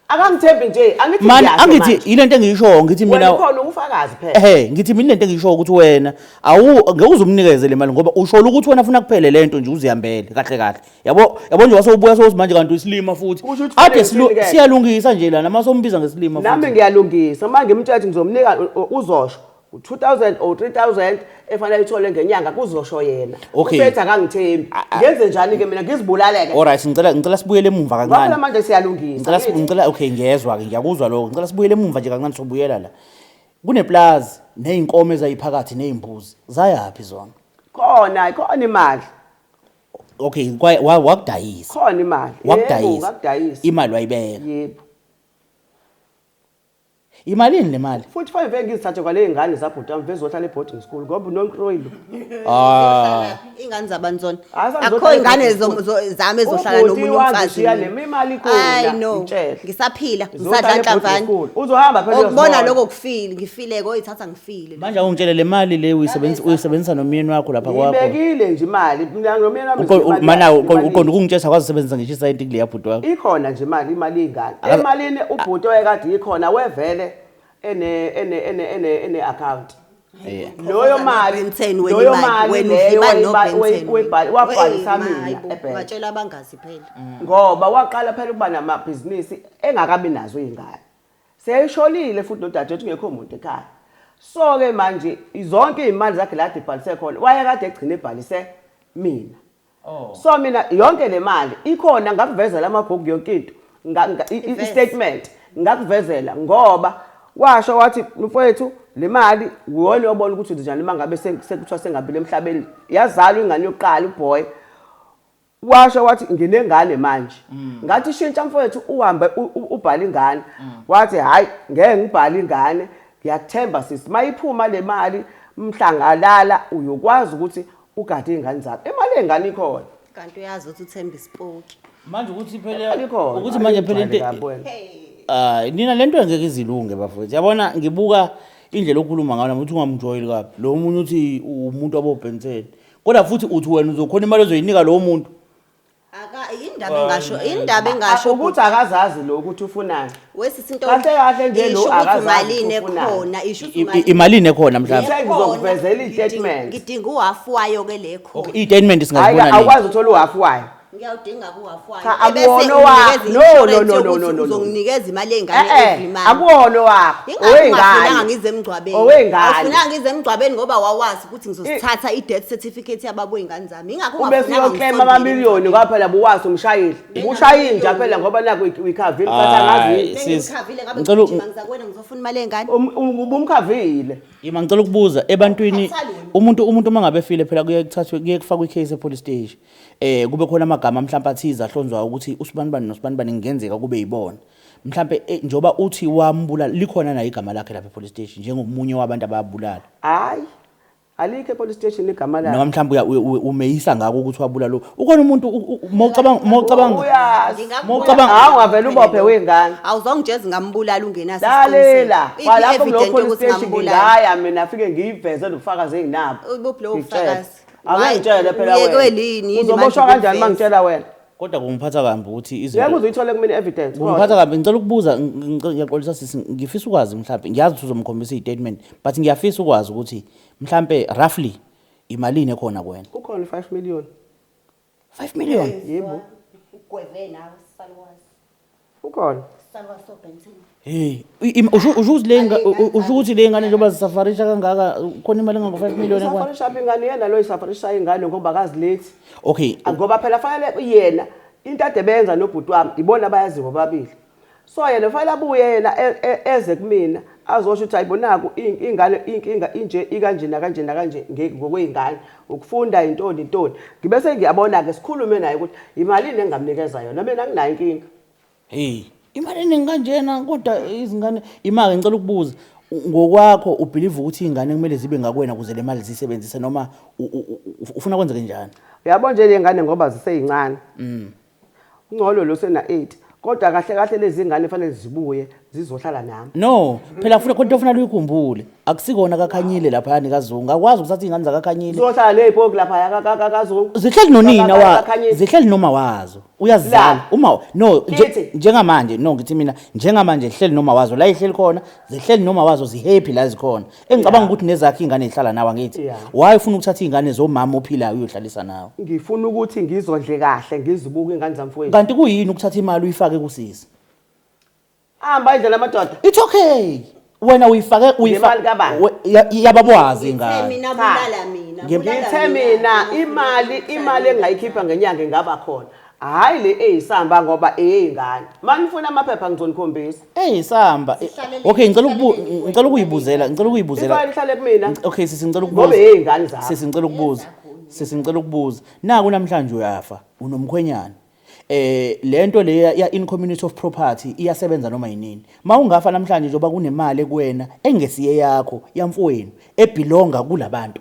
Akangithembi nje, angithi
Mani
ngiyasho
angithi
manje.
yilento engiyishoyo, ngithi
Wena
mina
ukhona ubufakazi phela.
Ehhe, ngithi mina lento engiyishoyo ukuthi wena awu ngeke uzumnikeze le mali ngoba ushola ukuthi wena ufuna kuphele lento nje uzihambele kahle kahle. Yabo, yabo nje wasewubuya sewuthi manje kanti uyisilima futhi.
Kusho ukuthi
Ade
kufanele ngithini ke?
siyalungisa nje lana masombiza ngesilima
Nami
futhi.
ngiyalungisa, uma ngimtshela ukuthi ngizomnika uzosho 2000 or 3000 efanele ithole ngenyanga, kuzosho yena.
Okay.
Usethi akangithembi. Ngenze njani ke mina, ngizibulaleke?
Alright, ngicela sibuyele emuva
Ngoba
kancane.
manje siyalungisa.
Ngicela
Angithi?
ngicela, okay, ngiyezwa ke, ngiyakuzwa lokho. Ngicela sibuyele emuva nje kancane, sobuyela la. Kuneplazi nezinkomo ezayiphakathi nezimbuzi. Zayaphi zona?
Khona, khona imali.
Okay, wakudayisa.
Khona imali. Yebo,
Wakudayisa.
ngakudayisa.
Imali wayibeka.
Yebo.
Imalini le mali?
Futhi fanele vele ngizithathe kwale ngane zabhuti wami bezohlala e-boarding school ngoba unonkroyilo.
Ah.
Ingane zabantu zona.
Hayi, sangizohlala
Akukho ingane
e-boarding school.
zami ezohlala
Ubhuti
nomunye umfazi.
wangishiya
mina.
nemi imali ikhona,
Hayi no.
ngitshele.
Ngisaphila,
Ngizohlala
ngisadla
e-boarding
nhlavane.
school. Uzohamba phela
Ukubona
uyozibona.
lokho kufile, ngifile koyithatha ngifile.
Manje awungitshele le mali le uyisebenzisa nomyeni wakho lapha kwakho.
Ngibekile nje imali. Mina nomyeni wami sinemali
Mana
yakhe, imali
uqonda ukungitshela akwazi ukusebenzisa ngisho isayinti kule yabhuti wakho.
Ikhona nje imali, imali yengane. Emalini ubhuti oyekade ikhona wevele ene account.
Yeah.
Loyo mali,
Ben 10 wena
loyo
imali,
mali
wena
leyo
udla imali no Ben 10.
wabhalisa
Wey,
mina
hayi bo,
ebhenki.
Batshela abangazi phela.
Ngoba waqala phela ukuba namabhizinisi engakabi nazo izingane. Seyisholile futhi nodadewethu kungekho umuntu ekhaya. So ke manje zonke izimali zakhe la ebhalise khona wayekade egcine ebhalise mina. So mina yonke le mali ikhona, ngakuvezela amabhuku yonke into, i-statement ngakuvezela, ngoba washo wathi mfowethu le mali uwona obona ukuthi njani uma ngabe sekuthiwa sengabile emhlabeni. Yazalwa ingane yokuqala uboy, washo wathi nginengane manje. Ngathi shintsha mfowethu uhambe ubhale ingane. Wathi hayi ngeke ngibhale ingane, ngiyakuthemba sisi, mayiphuma le mali mhlangalala uyokwazi ukuthi ugade izingane zakho. Imali yengane ikhona.
Kanti uyazi ukuthi uthemba isipoki.
Manje ukuthi phela
Imali ikhona.
ukuthi manje phela into
Kabi wena.
Ah, nina lento engeke izilunge bafowethu. Yabona ngibuka indlela okhuluma ngayo nami uthi ungamjoyili kabi. Lo munye uthi umuntu wabo Ben 10. Kodwa futhi uthi wena uzokhona imali ozoyinika lo muntu.
Aka indaba engasho, indaba engasho
ukuthi akazazi lo ukuthi ufunani.
Wesisi into
Kahle kahle nje lo
isho ukuthi
akazazi
umalini
ukuthi ufunani.
ekhona, isho ukuthi umalini
Imalini ekhona mhlawumbe?
Ngithe ngizokuvezela i-statement.
Ngidinga uhafu wayo ke le khona.
Okay, i-statement
Hayi
singazibona nini?
awukwazi uthola uhafu wayo.
Ngiyawudinga kuhafu wayo.
Cha,
Ebese
akuwona owakho.
unginikeza
No, no,
i-insurance
no, no,
yokuthi
no, no, no.
uzonginikeza imali yengane
Eh, eh,
every month.
akuwona owakho.
Ingakho ungafunanga
Owengane.
ngize emngcwabeni.
Owengane.
Awufunanga ngize emngcwabeni ngoba wawazi ukuthi ngizosithatha i-death certificate yababo wey'ngane zami. Ingakho
Ube
ungafunanga
siyoklema
ngisondele
amamiliyoni
emngcwabeni.
kwaphela buwazi umshayeli. Ubushayile nje phela ngoba naku uyikhavile uthatha
Hayi,
ngazi.
sis,
Bengimkhavile ngabe
ngicela
ngigijima ngizakuwena ngizofuna imali yengane.
Ubumkhavile.
Yima ngicela ukubuza ebantwini,
Khathali wena.
umuntu uma ngabe efile phela kuye kuthathwe, kuye kufakwe icase epolice station. Kube khona amagama mhlawumbe athize ahlonzwayo ukuthi usibanibani nosibanibani kungenzeka kube yibona. Mhlambe njoba uthi wambulala, likhona naye igama lakhe lapha epolice station njengomunye wabantu ababulala.
Hayi. Alikho epolice station igama lakhe.
Noma mhlawumbe umeyisa ngako ukuthi wabulala lo. Ukhona umuntu mawucabanga
Uyazi.
Ngingakubulala.
Mawucabanga-
Hawu ungavele ubophe wengane.
Awuzongijeza ngambulala ungenaso
Lalela,
isiqiniseko.
kwalapho
Iphi
kulo
evidence
police
yokuthi
station
ngambulala?
ngingaya mina afike ngiyiveze nobufakazi enginabo.
Ubuphi lobo
Ngikutshele.
bufakazi?
Ake ngitshele phela
Uyekwe
wena.
lini yini
Uzoboshwa
manje
kanjani uma
ukuveza?
ngitshela wena?
Kodwa kungiphatha kambi ukuthi
Ngeke
izinto
uze uyithole kumina evidence.
Kungiphatha kambi, ngicela ukubuza, ngiyaxolisa sisi, ngifisa ukwazi mhlawumbe, ngiyazi ukuthi uzomkhombisa i-statement, but ngiyafisa ukwazi ukuthi mhlawumbe roughly imalini ekhona kuwena?
Kukhona 5 million.
5 million.
Yebo.
Ugweve nawe sisalukwazi.
Ukhona.
Sisalukwazi soBenton.
Hey, usho ukuthi le usho ukuthi le ngane njengoba zisafarisha kangaka, khona imali engako 5 million ekwana.
Isafarisha ingane yena lo isafarisha ingane ngoba akazilethi.
Okay.
Ngoba phela fanele yena into ade benza nobhuti wami ibona bayaziwa bobabili. So yena fanele abuye yena eze kumina Azosho ukuthi ayibonako ingane, inkinga inje, ikanje nakanje nakanje, ngokwey'ngane ukufunda intoni intoni. Ngibe sengiyabona-ke, sikhulume naye ukuthi imalini engingamnikeza yona. Mina anginayo inkinga.
Hey, imali eningi kanjena, kodwa izingane imake. Ngicela ukubuza, ngokwakho ubelieve ukuthi iy'ngane kumele zibe ngakuwena ukuze le mali ziyisebenzise, noma ufuna kwenzeke njani?
Uyabo nje, le ngane ngoba zisey'ncane, ungcono lo sena-8, kodwa kahle kahle lezi ngane fanele zibuye zizohlala nami.
No, phela funa khona into ofuna luyikhumbule, akusikona kaKhanyile laphayani kaZungu, akwazi ukuthatha iy'ngane zakaKhanyile.
Zizohlala ney'poki laphaya kaZungu.
Zihleli nonina wa
Kakhanyile.
Zihleli noma wazo, uyazizala.
La.
Uma no
Kithi.
Njengamanje, no, ngithi mina njengamanje zihleli noma wazo la, ihleli khona, zihleli noma wazo, zihappy la zikhona. Engicabanga ukuthi nezakhe iy'ngane zihlala nawe, angithi?
Yeah.
Why ufuna ukuthatha iy'ngane zomama ophilayo uyohlalisa nawe?
Ngifuna ukuthi ngizondle kahle, ngizibuke iy'ngane zamfowethu.
Kanti kuyini ukuthatha imali uyifake kusisi?
Hamba indlela, amadoda.
It's okay, wena uyifake
Ngemali kabani?
Yababwazi
Ngithe
ingane.
mina bulala mina. Bulala.
Ngithe mina imali engingayikhipha ngenyanga ingaba khona, hhayi le eyisamba, ngoba eyey'ngane. Ma nifuna amaphepha ngizonikhombisa.
Eyisamba.
Sihlalele-
Okay, ngicela
sihlalele.
ngicela ukuyibuzela.
Imali ihlale kumina.
Okay sisi, ngicela
Ngoba
ukubuza.
eyey'ngane zakho.
Sisi, ngicela ukubuza. Sisi, ngicela ukubuza. Naku namhlanje uyafa, unomkhwenyana. Lento le ya in community of property iyasebenza noma yinini. Mawungafa namhlanje, njengoba kunemali kuwena engesiye yakho, yamfowenu, ebelonga kulabantu.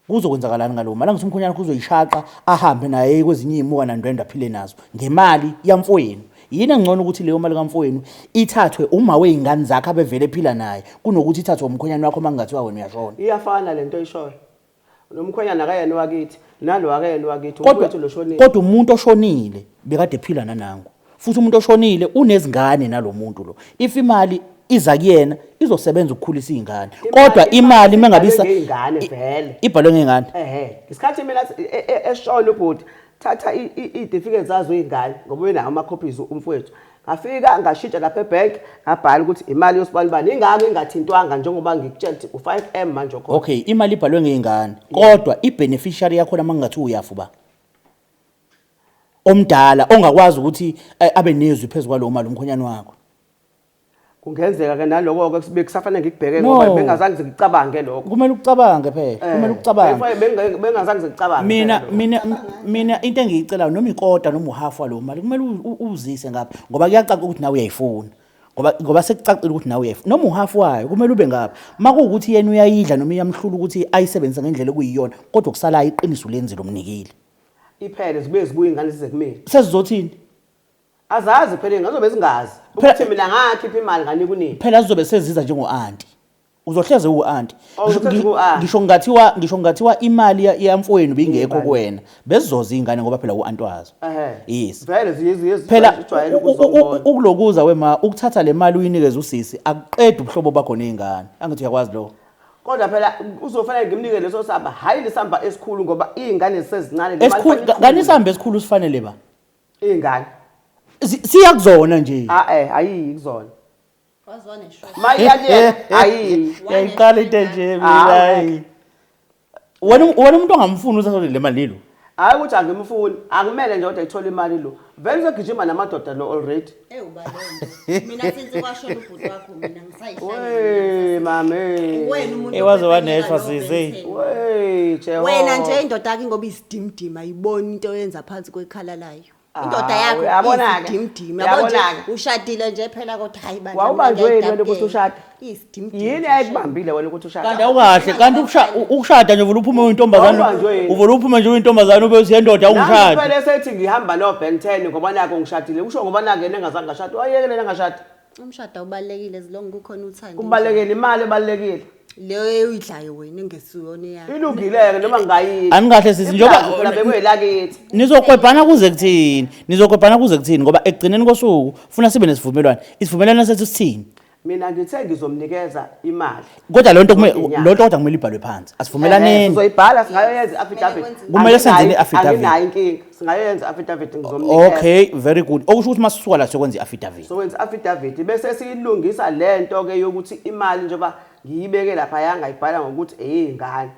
Kuzokwenzakalani ngalowo mali? Angithi umkhwenyana wakho uzoyishaqa ahambe naye kwezinye iy'muka nandwendwe, aphile nazo ngemali yamfowenu. Yini engcono, ukuthi leyo mali kamfowenu ithathwe uma wey'ngane zakhe abevele ephila naye, kunokuthi ithathwe umkhwenyana wakho uma kungathiwa wena uyashona?
Iyafana le nto oyishoyo. Nomkhwenyana akayena wakithi, nalo akayena wakithi.
Kodwa
Umfowethu lo shonile.
Kodwa umuntu oshonile bekade ephila nanangu, futhi umuntu oshonile unezingane nalo muntu lo. If imali iza kuyena, izosebenza ukukhulisa iy'ngane, kodwa imali mengabe
Ibhalwe ngey'ngane vele.
Ibhalwe ngey'ngane.
Ehe, ngesikhathi mina eshona ubhuti, thatha iy'tifiketi zazo iy'ngane, ngoba ubenawo ama-copies umfowethu. Ngafika ngashintsha lapha ebhenki, ngabhala ukuthi imali yosibanibani ingako ingathintwanga, njengoba ngikutshela ukuthi u-5 M manje okhona.
Okay, imali ibhalwe ngey'ngane, kodwa i-beneficiary yakhona, uma kungathiwa uyafa, uba omdala ongakwazi ukuthi abe nezwi phezu kwalowo mali, umkhonyane wakho.
Kungenzeka-ke naloko-ke, bekusafanele ngikubheke
No.
ngoba bengazange ngikucabange lokho.
Kumele ukucabange phela, kumele ukucabange.
Bengazange ngikucabange
Mina
phela lokho.
Mina into engiyicelayo, noma ikota noma uhafu walowo mali, kumele uzise ngapha, ngoba kuyacaca ukuthi nawe uyayifuna, ngoba sekucacile ukuthi nawe uyayifuna. Noma uhafu wayo kumele ube ngapha. Makuwukuthi yena uyayidla noma iyamhlula ukuthi ayisebenzise ngendlela ekuyiyona, kodwa kusalayo iqiniso lenzile, umnikile.
Iphele zibuye zibuye iy'ngane zize kumina.
Sesizothini?
Azazi phela, ngazobe zingazi ukuthi mina ngakhipha imali nganika unini.
Phela zizobe seziza njengo-anti, uzohleze uwu-anti.
Oh, uzohleze uwu-anti.
Ngisho kungathiwa imali yamfowenu bingekho
Iy'ngane.
kuwena, bezizoza iy'ngane, ngoba phela u-anti wazo. Yes.
Vele
Phela
zijwayele ukuzobona.
Ukulokuza wema ukuthatha le mali uyinikeze usisi akuqedi ubuhlobo bakho ney'ngane, angithi uyakwazi lokho?
Kodwa phela uzofanele ngimnike leso samba, hhayi lesamba esikhulu, ngoba iy'ngane zisezincane, le mali
Esikhulu
fanele ikhule.
Kanti isambe esikhulu sifanele ba
Iy'ngane.
Siya kuzona nje.
A-e, ayiyi kuzona.
Waziwa nesho.
Ma iyakuyena ayiyi.
Yayiqala into enje mina.
Ah,
Hayi. Wena umuntu ongamfuni uzathola le mali lo.
Hhayi ukuthi angimfuni, akumele nje kodwa ithole imali lo. Vele uzogijima namadoda lo already.
Ewuba lento. Mina since kwashona ubhuti wakho, mina ngisayihlala.
We mame.
Wena umuntu
Eh, waze
ophephelela
waneshwa
lo
sisi.
Ben 10.
We Jehova.
Wena nje indoda yakho, ngoba isidimdima, ayiboni into oyenza phansi kwekhala layo. Indoda
Ah,
yakho
uyabona-ke.
isidimdima. Yabo nje,
Uyabona-ke.
ushadile nje phela, kodwa hayi bandla.
Wawubanjwe
mina
yini wena ukuthi
ngiyayidabukela.
ushade?
Isidimdima.
Yini ayikubambile wena ukuthi ushade?
Kanti awukahle, kanti ukushada nje uvule uphume uyintombazane.
Awubanjwe yini?
Uvule uphume nje uyintombazane ube usiyendoda
Nami
ungishade.
phela sethi ngihamba no Ben 10 ngoba nakho ngishadile. Usho ngoba nakho yena engazange ngashada. Wayekele ngashada.
Umshado awubalekile as long kukhona uthando.
Kubalekile, imali ebalekile.
Leyo oyidlayo wena engesiyona eyakho.
Ilungile-ke noma ngingayidla.
Anikahle sisi,
Iplazi phela bekuyelakithi.
Nizokwebhana kuze kuthini? Nizokwebhana kuze kuthini? Ngoba ekugcineni kosuku funa sibe nesivumelwano. Isivumelwano sethu sithini?
Mina ngithe ngizomnikeza imali.
Kodwa loo nto
Inyanga.
loo nto kodwa kumele ibhalwe phansi. Asivumelaneni.
Sizoyibhala, singayoyenza i-affidavit.
Kumele senzeni i-affidavit?
Anginayo inkinga. Singayoyenza i-affidavit, ngizomnikeza.
Okay, very good. Okusho ukuthi masisuka la siyokwenza i-affidavit.
Sokwenza i-affidavit bese siyilungisa lento ke yokuthi imali njengoba ngiyibeke lapha, ngayibhala ngokuthi eyey'ngane.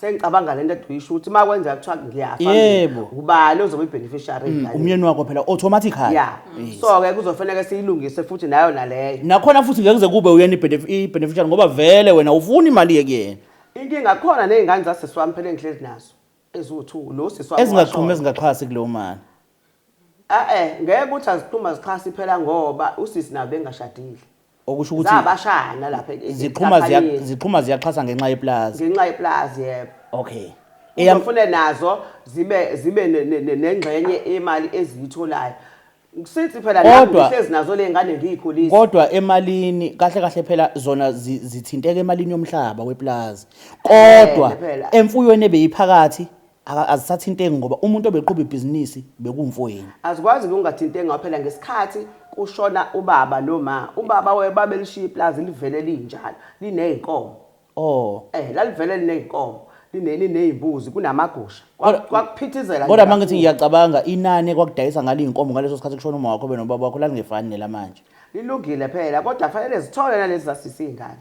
Sengicabanga lento eduyisho ukuthi uma kwenzeka kuthiwa ngiyafa, ubani ozoba i-beneficiary ey'nganeni?
Umyeni wakho phela automatically.
Ya, so-ke kuzofanele siyilungise futhi nayo naleyo.
Nakhona futhi ngeke kuze kube uyena i-beneficiary ngoba vele wena ufuna imali yekuyena.
Inkinga khona ney'ngane zasisi wami phela engihlezi nazo eziwu-two, lo sisi wami
Ezingaqhumi,
washona.
ezingaxhasi kuleyo mali.
Eh, ngeke ukuthi aziqhuma zixhasi phela ngoba usisi nabo bengashadile.
Okusho ukuthi
Zabashana lapha
ziqhuma
ekakhanini.
Ziqhuma ziyaxhasa ngenxa yeplazi.
Ngenxa yeplazi, yebo.
Okay.
Uzofune nazo zibe nengxenye imali eziyitholayo. Sithi phela nami ngihlezi nazo le ngane ngiyikhulisa.
Kodwa emalini kahle kahle phela zona zithinteka emalini yomhlaba weplazi. Kodwa
Phela.
emfuyweni ebeyiphakathi azisathinteki ngoba umuntu obeqhuba ibhizinisi bekumfowenu.
Azikwazi ukungathinteki ngoba phela ngesikhathi kushona ubaba noma ubaba wayebabelishiya iplazi livele linjalo liney'nkomo.
Oh.
Lalivele liney'nkomo, liney'mbuzi, kunamagusha. Kwakuphithizela nje
Kodwa mangithi
kakhulu.
ngiyacabanga inani ekwakudayisa ngalo iy'nkomo ngaleso sikhathi kushona uma wakho benobaba wakho lalingefani nelamanje.
Lilungile phela, kodwa fanele zithole nalezi zasisi iy'ngane.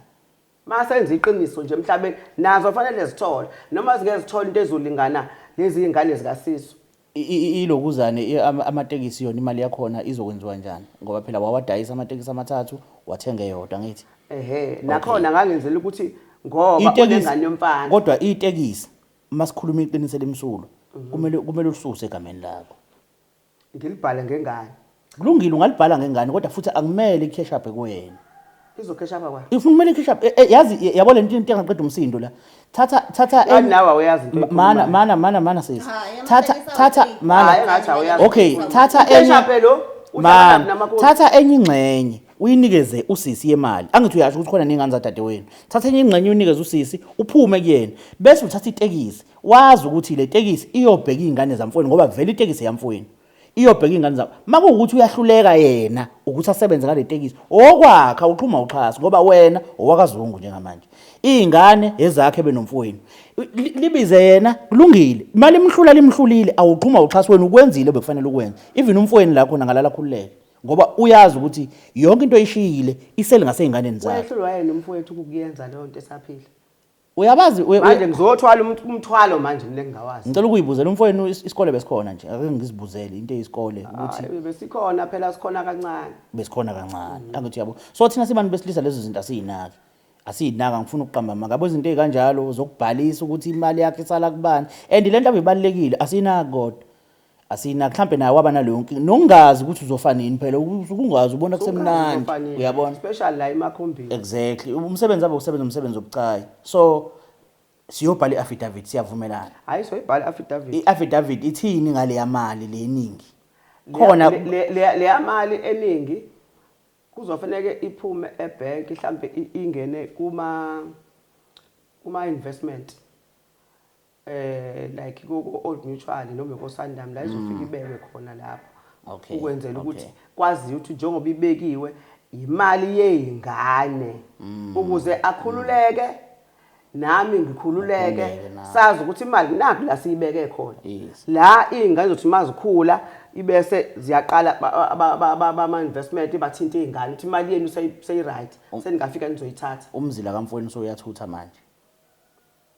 Masenza iqiniso nje emhlabeni nazo fanele zithole, noma zingeke zithole into ezolingana lezi iy'ngane zikasiso.
Ilokuzane amatekisi yona imali yakhona izokwenziwa kanjani? Ngoba phela wawadayisa amatekisi amathathu wathenga eyodwa, ngithi.
Ehhe, nakhona ngangenzela ukuthi ngoba unengane yomfana.
Kodwa itekisi masikhuluma iqiniso elimsulwa, kumele ulisuse egameni lakho.
Ngilibhale ngengane.
Kulungile ungalibhala ngengane kodwa futhi akumele icash up kuwena.
Izocash up kwa?
Ifuna kumele icash up, yazi yabo le nto into engaqeda umsindo la. Thatha thatha
Kanti nawe awuyazi into
Mana,
oyikhulumayo.
mana, mana, mana sisi.
Hayi,
Thatha,
amatekisi
thatha,
awu-three.
mana.
Hayi, engathi awuyazi.
Okay, thatha
Icash
enye
up lo, uhlala
Mana,
namakhosi.
thatha enye ingxenye uyinikeze usisi yemali. Angithi uyasho ukuthi khona nengane zadadewenu. Thatha enye ingxenye uyinikeze usisi, uphume kuyena. Bese uthatha itekisi, wazi ukuthi le tekisi iyobheka izingane zamfowenu ngoba vele itekisi yamfowenu. Iyobheka izingane zabo. Makuwukuthi uyahluleka yena ukuthi asebenze ngale tekisi, okwakha uxhuma uxhasi ngoba wena owakazungu njengamanje. Izingane ezakhe benomfowenu. Libize yena, kulungile. Imali imhlula limhlulile, awuxhuma uxhasi wena ukwenzile bekufanele ukwenze. Even umfowenu la khona ngalala khululeke ngoba uyazi ukuthi yonke into oyishiyile isele ngaseyinganeni zakhe.
Wehlulwa yena umfowethu ukuyenza leyo nto esaphila.
Uyabazi
Manje ngizothwala umthwalo manje mina engingawazi.
Ngicela ukuyibuzela umfowenu isikole besikhona nje, ake ngizibuzele into eyisikole ukuthi
Hayi, besikhona phela, sikhona kancane.
Besikhona kancane. Angithi yabo. So thina sibantu besilisa lezo zinto asiyinaki. Asiyinaka, ngifuna ukuqamba amanga. Yabo izinto ezikanjalo zokubhalisa ukuthi imali yakhe isala kubani. And le nto ibalulekile asiyinaki kodwa. Asiyinaki, mhlambe naye waba naleyo nkinga. Nokungazi ukuthi uzofa nini phela, ukungazi ubona kusemnandi. Uyabona?
Especially la emakhombini.
Exactly. Umsebenzi abo usebenza umsebenzi obucayi. So siyobhala i-affidavit, siyavumelana.
Hayi, soyibhala i-affidavit.
I-affidavit ithini ngale yamali le eningi? Khona
Leya mali eningi kuzofanele iphume ebank, mhlambe ingene kuma investment. Like ku Old Mutual noma ko Sanlam, la izofika ibekwe khona lapho. Ukwenzela ukuthi kwaziwe ukuthi njengoba ibekiwe imali yezingane ukuze akhululeke nami ngikhululeke,
Ukhululeke nawe.
sazi ukuthi imali nakho la siyibeke khona. La izingane zothi mazikhula ibese ziyaqala ama investment bathinta izingane ukuthi imali yenu seyi right, seningafika nizoyithatha.
Umzila kamfowenu soyathutha manje.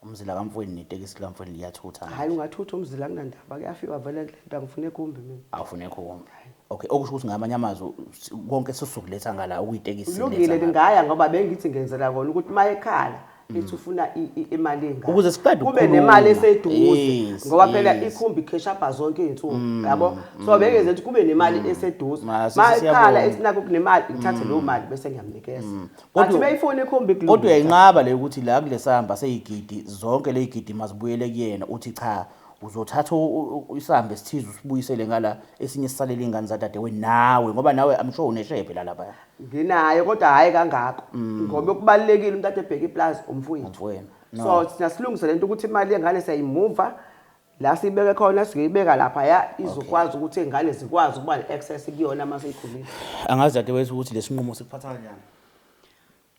Umzila kamfowenu netekisi likamfowenu liyathutha manje.
Hayi, ungathutha umzila kunandaba, kuyafika vele le nto, angifune kumbi mina.
Awufune kumbi. Okay, okusho ukuthi ngamanye amazwi konke sesizokuletha ngala okuyitekisi
Kulungile,
siletha ngala.
ngingaya ngoba bengithi ngenzela kona ukuthi mayekhala ethi ufuna imali engaka.
Ukuze siqede
Kube
ukukhuluma.
nemali eseduze. Ngoba phela ikhumbi cash up zonke izinsuku, yabo? So bengeze ukuthi kube nemali eseduze.
Ma, sisi
Mayekhala
siyabonga.
ethi nakho kunemali, ngithathe leyo mali bese ngiyamnikeza. Bathi beyifuna ikhumbi kulungile.
Kodwa uyayinqaba le ukuthi la kulesamba seyigidi zonke lezigidi mazibuyele kuyena, uthi cha uzothatha isamba esithize usibuyisele ngala esinye sisalele ingane zadadewenu nawe, ngoba nawe I'm sure uneshare phela lapha.
Nginayo kodwa hayi kangako. Ngoba kubalulekile umuntu ade ebheke iplaza umfowethu.
Umfowenu. No.
So thina silungise lento ukuthi imali yengane siyayimuva la siyibeke khona, siyibeka lapha ya izokwazi ukuthi ingane zikwazi ukuba ne-access kuyona uma seyikhulile.
Angazi dadewethu ukuthi lesinqumo sikuphatha kanjani.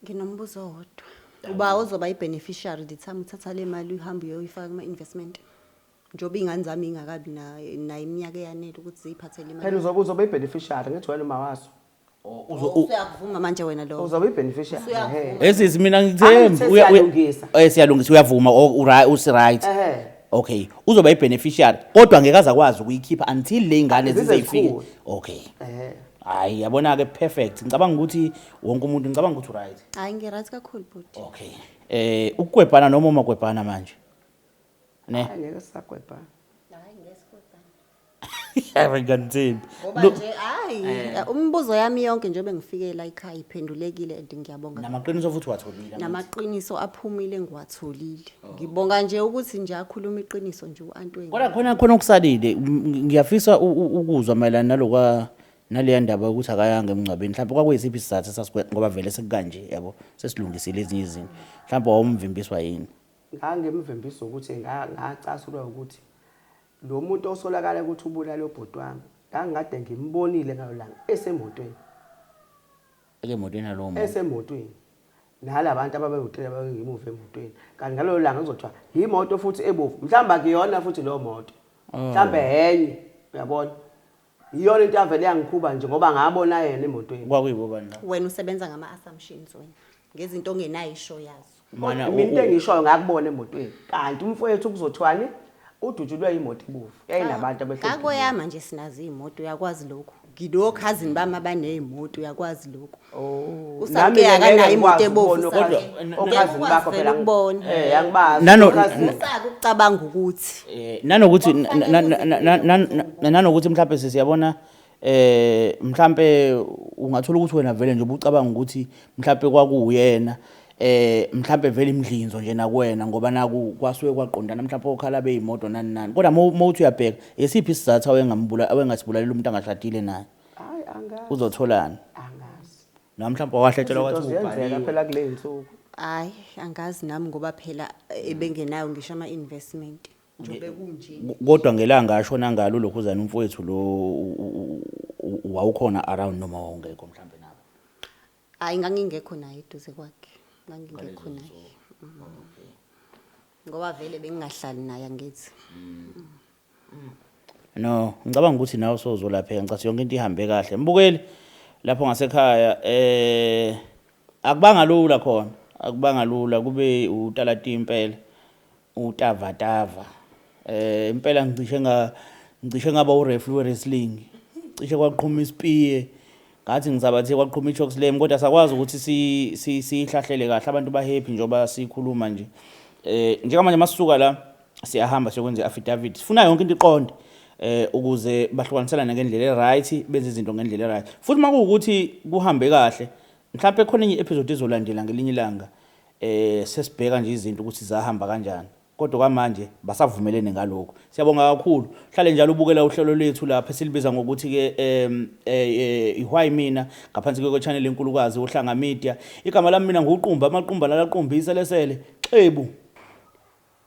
Nginombuzo owodwa. Uba ozoba i-beneficiary the time uthatha le mali uhambe uyoyifaka kuma-investment. Njengoba iy'ngane zami ingakabi nayo iminyaka eyanele ukuthi ziyiphathele imali.
Phela uzoba i-beneficiary ngithi wena uma wazo.
Usuyakuvuma manje wena lo.
Uzoba i-beneficiary.
Usuyavuma.
Ehhe.
Esisi mina ngithembi
Angithi siyalungisa.
Siyalungisa uyavuma usi right.
Ehhe.
Okay, uzoba i-beneficiary kodwa ngeke azakwazi ukuyikhipha until le ingane
Zize
zize zifike.
zikhule.
Okay.
Ehhe.
Hayi yabona ke perfect. Ngicabanga ukuthi wonke umuntu ngicabanga ukuthi right.
Hayi ngi-right kakhulu bhuti.
Okay. Ukugwebhana noma umagwebhana manje? Ne.
Hayi ngeke sisagwebhana.
Hayi ngeke sigwebhane.
Hayi ngithembi.
Ngoba nje hayi umbuzo yami yonke nje bengifike la ekhaya iphendulekile and ngiyabonga.
Namaqiniso futhi watholile.
Namaqiniso aphumile ngiwatholile. Ngibonga nje ukuthi nje akhuluma iqiniso nje u-anti wengane.
Kodwa khona khona okusalile ngiyafisa ukuzwa mayelana nalokwa naleya ndaba yokuthi akayanga emngcwabeni. Mhlawumbe kwakuyisiphi isizathu esasikwe ngoba vele sekukanje yabo sesilungisile ezinye izinto. Mhlawumbe wawumvimbiswa yini?
Ngangimvimbisa ukuthi ngacasulwa ukuthi lo muntu osolakala ukuthi ubulale ubhuti wami ngangikade ngimbonile ngalo langa esemotweni.
Eke emotweni nalowo muntu.
Esemotweni. Nalabantu ababewutela babengimuva emotweni. Kanti ngalolo langa kuzothiwa imoto futhi ebovu. Mhlawumbe akuyona futhi leyo moto. Mhlawumbe enye, uyabona. Iyona into avele yangikhuba nje ngoba ngabona yena emotweni.
Kwakuyibobani la?
Wena usebenza ngama-assumptions wena. Ngezinto ongenayo isho yazo.
Mana
Mina into engishoyo ngakubona emotweni. Kanti umfowethu kuzothiwani? Udutshulwe imoto ebovu. Yayinabantu abehleli.
Kakoyama nje sinazo iy'moto uyakwazi lokho. Ngilokhazini bami abaney'moto uyakwazi lokho.
Oh.
Usake
Nami ngeke
akanayo imoto
ngikwazi
ebovu
ukubona
usake.
kodwa okhazini
Ngeke
bakho
ukwazi
phela
vele ukubona.
Angibazi.
Usake ukucabanga ukuthi
Nanokuthi nanokuthi mhlawumbe sesiyabona mhlawumbe ungathola ukuthi wena vele nje ubucabanga ukuthi mhlawumbe kwakuwuyena mhlawumbe vele imdlinzo nje nakuwena ngoba naku kwasuke kwaqondana mhlawumbe okhala beyimoto nani nani. Kodwa mawuthi uyabheka esiphi isizathu awengambula awengasibulalela umuntu angashadile naye?
Hayi angazi.
Uzotholana?
Angazi.
Noma mhlawumbe wahletshelwa kwathi
Izinto ziyenzeka
ubhaliwe.
phela kule insuku.
Hayi angazi nami ngoba phela ebengenayo ngisho ama investment. Njobe kunje.
Kodwa ngelanga ashona ngalo lokhuzana umfowethu lo wawukhona around noma wawungekho mhlawumbe nabo?
Hayi ngangingekho naye eduze kwakhe. Ngangingekho naye. Ngoba vele bengingahlali naye angithi.
No, ngicabanga ukuthi nawe sozolapheka ngicathi yonke into ihambe kahle. Mbukeli lapho ngasekhaya akubanga lula khona, akubanga lula kube utalati impela, utavatava. Impela ngicishe ngaba ureferee wrestling. Cishe kwaqhuma isipiye. Ngathi ngisabathe kwaqhuma ichoke slam kodwa sakwazi ukuthi sihlahlele kahle abantu ba happy njengoba sikhuluma nje. Njengamanje masisuka la siyahamba siyokwenza i-affidavit. Sifuna yonke into iqonde ukuze bahlukaniselane ngendlela e-right, benze izinto ngendlela e-right. Futhi makuwukuthi kuhambe kahle, mhlawumbe khona enye episode ezolandela ngelinye ilanga sesibheka nje izinto ukuthi zahamba kanjani. Kodwa kwamanje basavumelene ngalokho. Siyabonga kakhulu. Hlale njalo ubukela uhlelo lwethu lapha esilibiza ngokuthi ke iWhy Mina ngaphansi kwe channel enkulukazi uHlanga Media. Igama lami mina nguQumba, amaqumba laqumba iselesele. Xebu.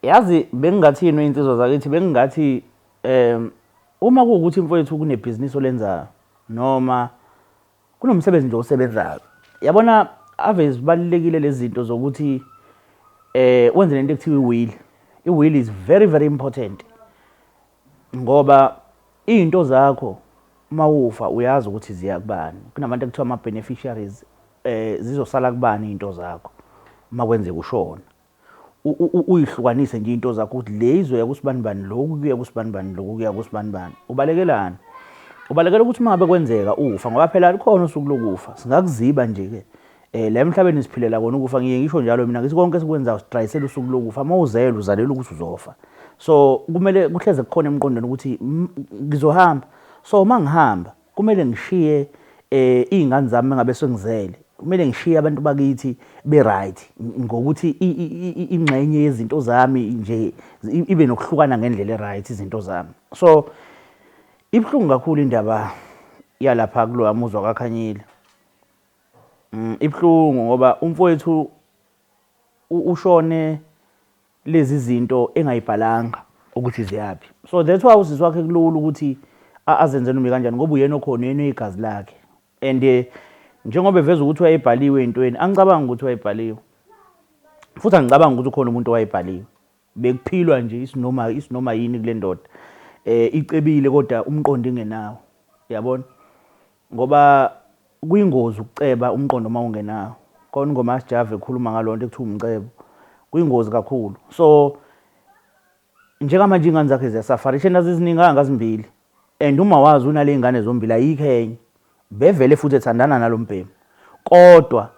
Yazi bengingathini insizwa zakithi, bengingathi uma kuwukuthi mfowethu kunebhizinisi olenzayo noma kunomsebenzi nje osebenzayo. Yabona ave zibalulekile lezi zinto zokuthi wenze lento ekuthiwa i-will. I-will is very very important. Ngoba izinto zakho mawufa uyazi ukuthi ziya kubani. Kunabantu ekuthiwa ama beneficiaries zizosala kubani izinto zakho makwenzeka ushona. Uyihlukanise nje into zakho ukuthi le izoya kusibani bani, lokhu kuya kusibani bani, lokhu kuya kusibani bani. Ubalekelani? Ubalekela ukuthi uma ngabe kwenzeka ufa, ngoba phela likhona usuku lokufa. Singakuziba nje ke. La emhlabeni siphilela kona ukufa. Ngiye ngisho njalo mina ngithi konke esikwenzayo sidrayisela usuku lokufa. Uma uzelwe uzalela ukuthi uzofa. So kumele kuhleze kukhona emqondweni ukuthi ngizohamba. So uma ngihamba kumele ngishiye iy'ngane zami engabe sengizele. Kumele ngishiye abantu bakithi be right ngokuthi ingxenye yezinto zami nje ibe nokuhlukana ngendlela e right izinto zami. So ibuhlungu kakhulu indaba yalapha kulowa muzwa kaKhanyile. Ibuhlungu ngoba umfowethu ushone lezi zinto engayibhalanga ukuthi ziyaphi. So that's why usisi wakhe kulula ukuthi azenze noma kanjani ngoba uyena okhona, uyena igazi lakhe. And njengoba eveza ukuthi wayebhaliwe entweni, angicabangi ukuthi wayebhaliwe. Futhi angicabangi ukuthi ukhona umuntu owayebhaliwe. Bekuphilwa nje isinoma yini kule ndoda. Icebile kodwa umqondo ingenawo. Uyabona? Ngoba Kuyingozi ukuceba umqondo uma ungenawo. Khona ingoma kaSjava ekhuluma ngalo nto ekuthiwa umcebo. Kuyingozi kakhulu. So njengamanje iy'ngane zakhe ziyasafara, isheni azizininganga azimbili. And uma wazi unale y'ngane zombili ayikho enye. Bevele futhi ethandana nalo mbhemu. Kodwa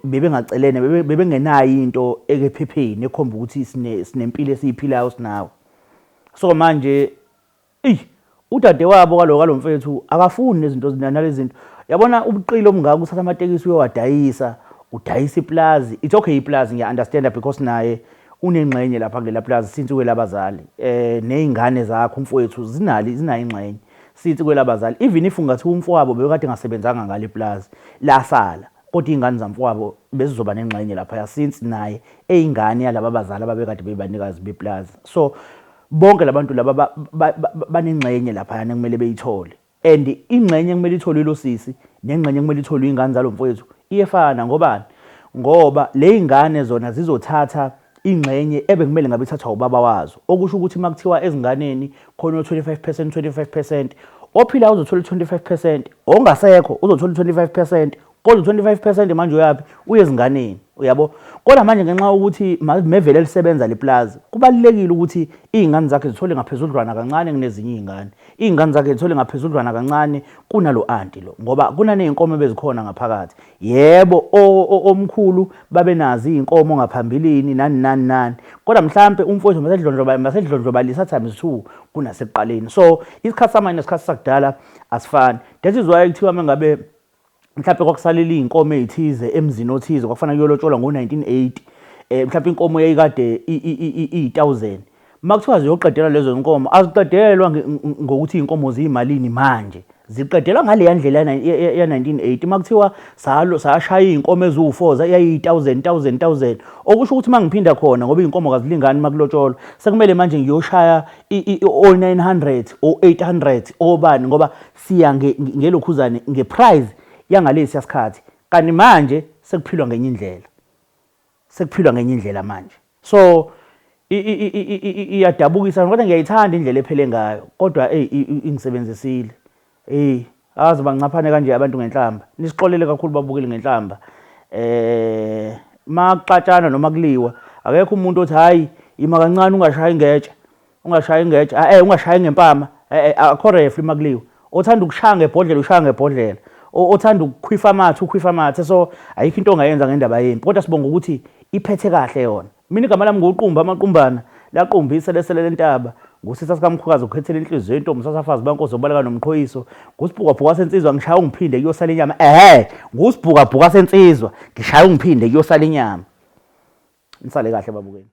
bebengacelene bebengenayo into ekephepheni ekhomba ukuthi sinempilo esiyiphilayo sinawe. So manje eyi udadewabo kalo kalomfethu akafuni nezinto nalezi zinto. Yabona ubuqili obungaka uthatha amatekisi uyowadayisa, udayisa iplazi. It's okay iplazi ngiya understand because naye unengxenye lapha kulela plazi since kwelabazali. Nezingane zakho umfowethu zinali zinayo ingxenye. Since kwelabazali even if ungathi umfowabo bekade engasebenzanga ngale plazi lasala kodwa izingane zamfowabo bezizoba nengxenye lapha since naye eyingane yalaba bazali ababekade bebanikazi beplazi. So bonke labantu laba banengxenye lapha ekumele beyithole. And ingxenye ekumele itholwe ilo sisi nengxenye ekumele itholwe ingane zalo mfowethu iyefana. Ngobani? Ngoba le ingane zona zizothatha ingxenye ebekumele ngabe ithathwa ubaba wazo, okusho ukuthi makuthiwa ezinganeni khona u-25% 25%, ophilayo uzothola u-25%, ongasekho uzothola u-25%, kodwa u-25% manje uyaphi? Uye ezinganeni, uyabo. Kodwa manje ngenxa yokuthi mevele lisebenza le plaza, kubalulekile ukuthi iy'ngane zakhe zithole ngaphezudlwana kancane kunezinye iy'ngane, iy'ngane zakhe zithole ngaphezudlwana kancane kunalo anti lo, ngoba kunaney'nkomo ebezikhona ngaphakathi. Yebo, omkhulu babenazo iy'nkomo ngaphambilini nani nani nani, kodwa mhlampe umfowethu masedlondlobalisa times 2 kunasekuqaleni. So isikhathi samanje nesikhathi sakudala asifani. That is why kuthiwa mengabe mhlampe kwakusalele iy'nkomo ey'thize emzini othize kwakufanele kuyolotsholwa ngo-1980, mhlampe inkomo yayikade iyi-1000, makuthiwa ziyoqedelwa lezo zinkomo aziqedelwa ngokuthi iy'nkomo ziyimalini manje, ziqedelwa ngaleya ndlela ya-1980. Makuthiwa sashaya iy'nkomo eziwu-4 yayiyi-1000 1000 1000, okusho ukuthi uma ngiphinda khona ngoba iy'nkomo kazilingani makulotsholwa, sekumele manje ngiyoshaya o-900 o-800 obani, ngoba siya ngelokhuzane ngeprice yangalesiya sikhathi. Kanti manje sekuphilwa ngenye indlela, sekuphilwa ngenye indlela manje. So iyadabukisa kodwa ngiyayithanda indlela ephele ngayo, kodwa hey ingisebenzisile. Hey azi bancaphane kanje abantu ngenhlamba. Nisixolele kakhulu babukeli ngenhlamba. Makuxatshana noma kuliwa akekho umuntu othi hayi ima kancane ungashayi ingetshe, ungashayi ingetshe, ungashayi ngempama, akho referee makuliwa. Othanda ukushaya ngebhodlela ushaya ngebhodlela, othanda ukukhwifa amathe ukhwifa amathe. So ayikho into ongayenza ngendaba yempi, kodwa sibonga ukuthi iphethe kahle yona. Mina igama lami nguQumba Amaqumbana, laqumba iselesele lentaba, ngusisa sikamkhukazi ukhethela inhliziyo yentombi sasafazi bankosi obaleka nomqhoyiso, ngusibhukabhuka sensizwa ngishaya ungiphinde kuyosala inyama. Ngusibhukabhuka sensizwa ngishaya ungiphinde kuyosala inyama. Nisale kahle babukeli.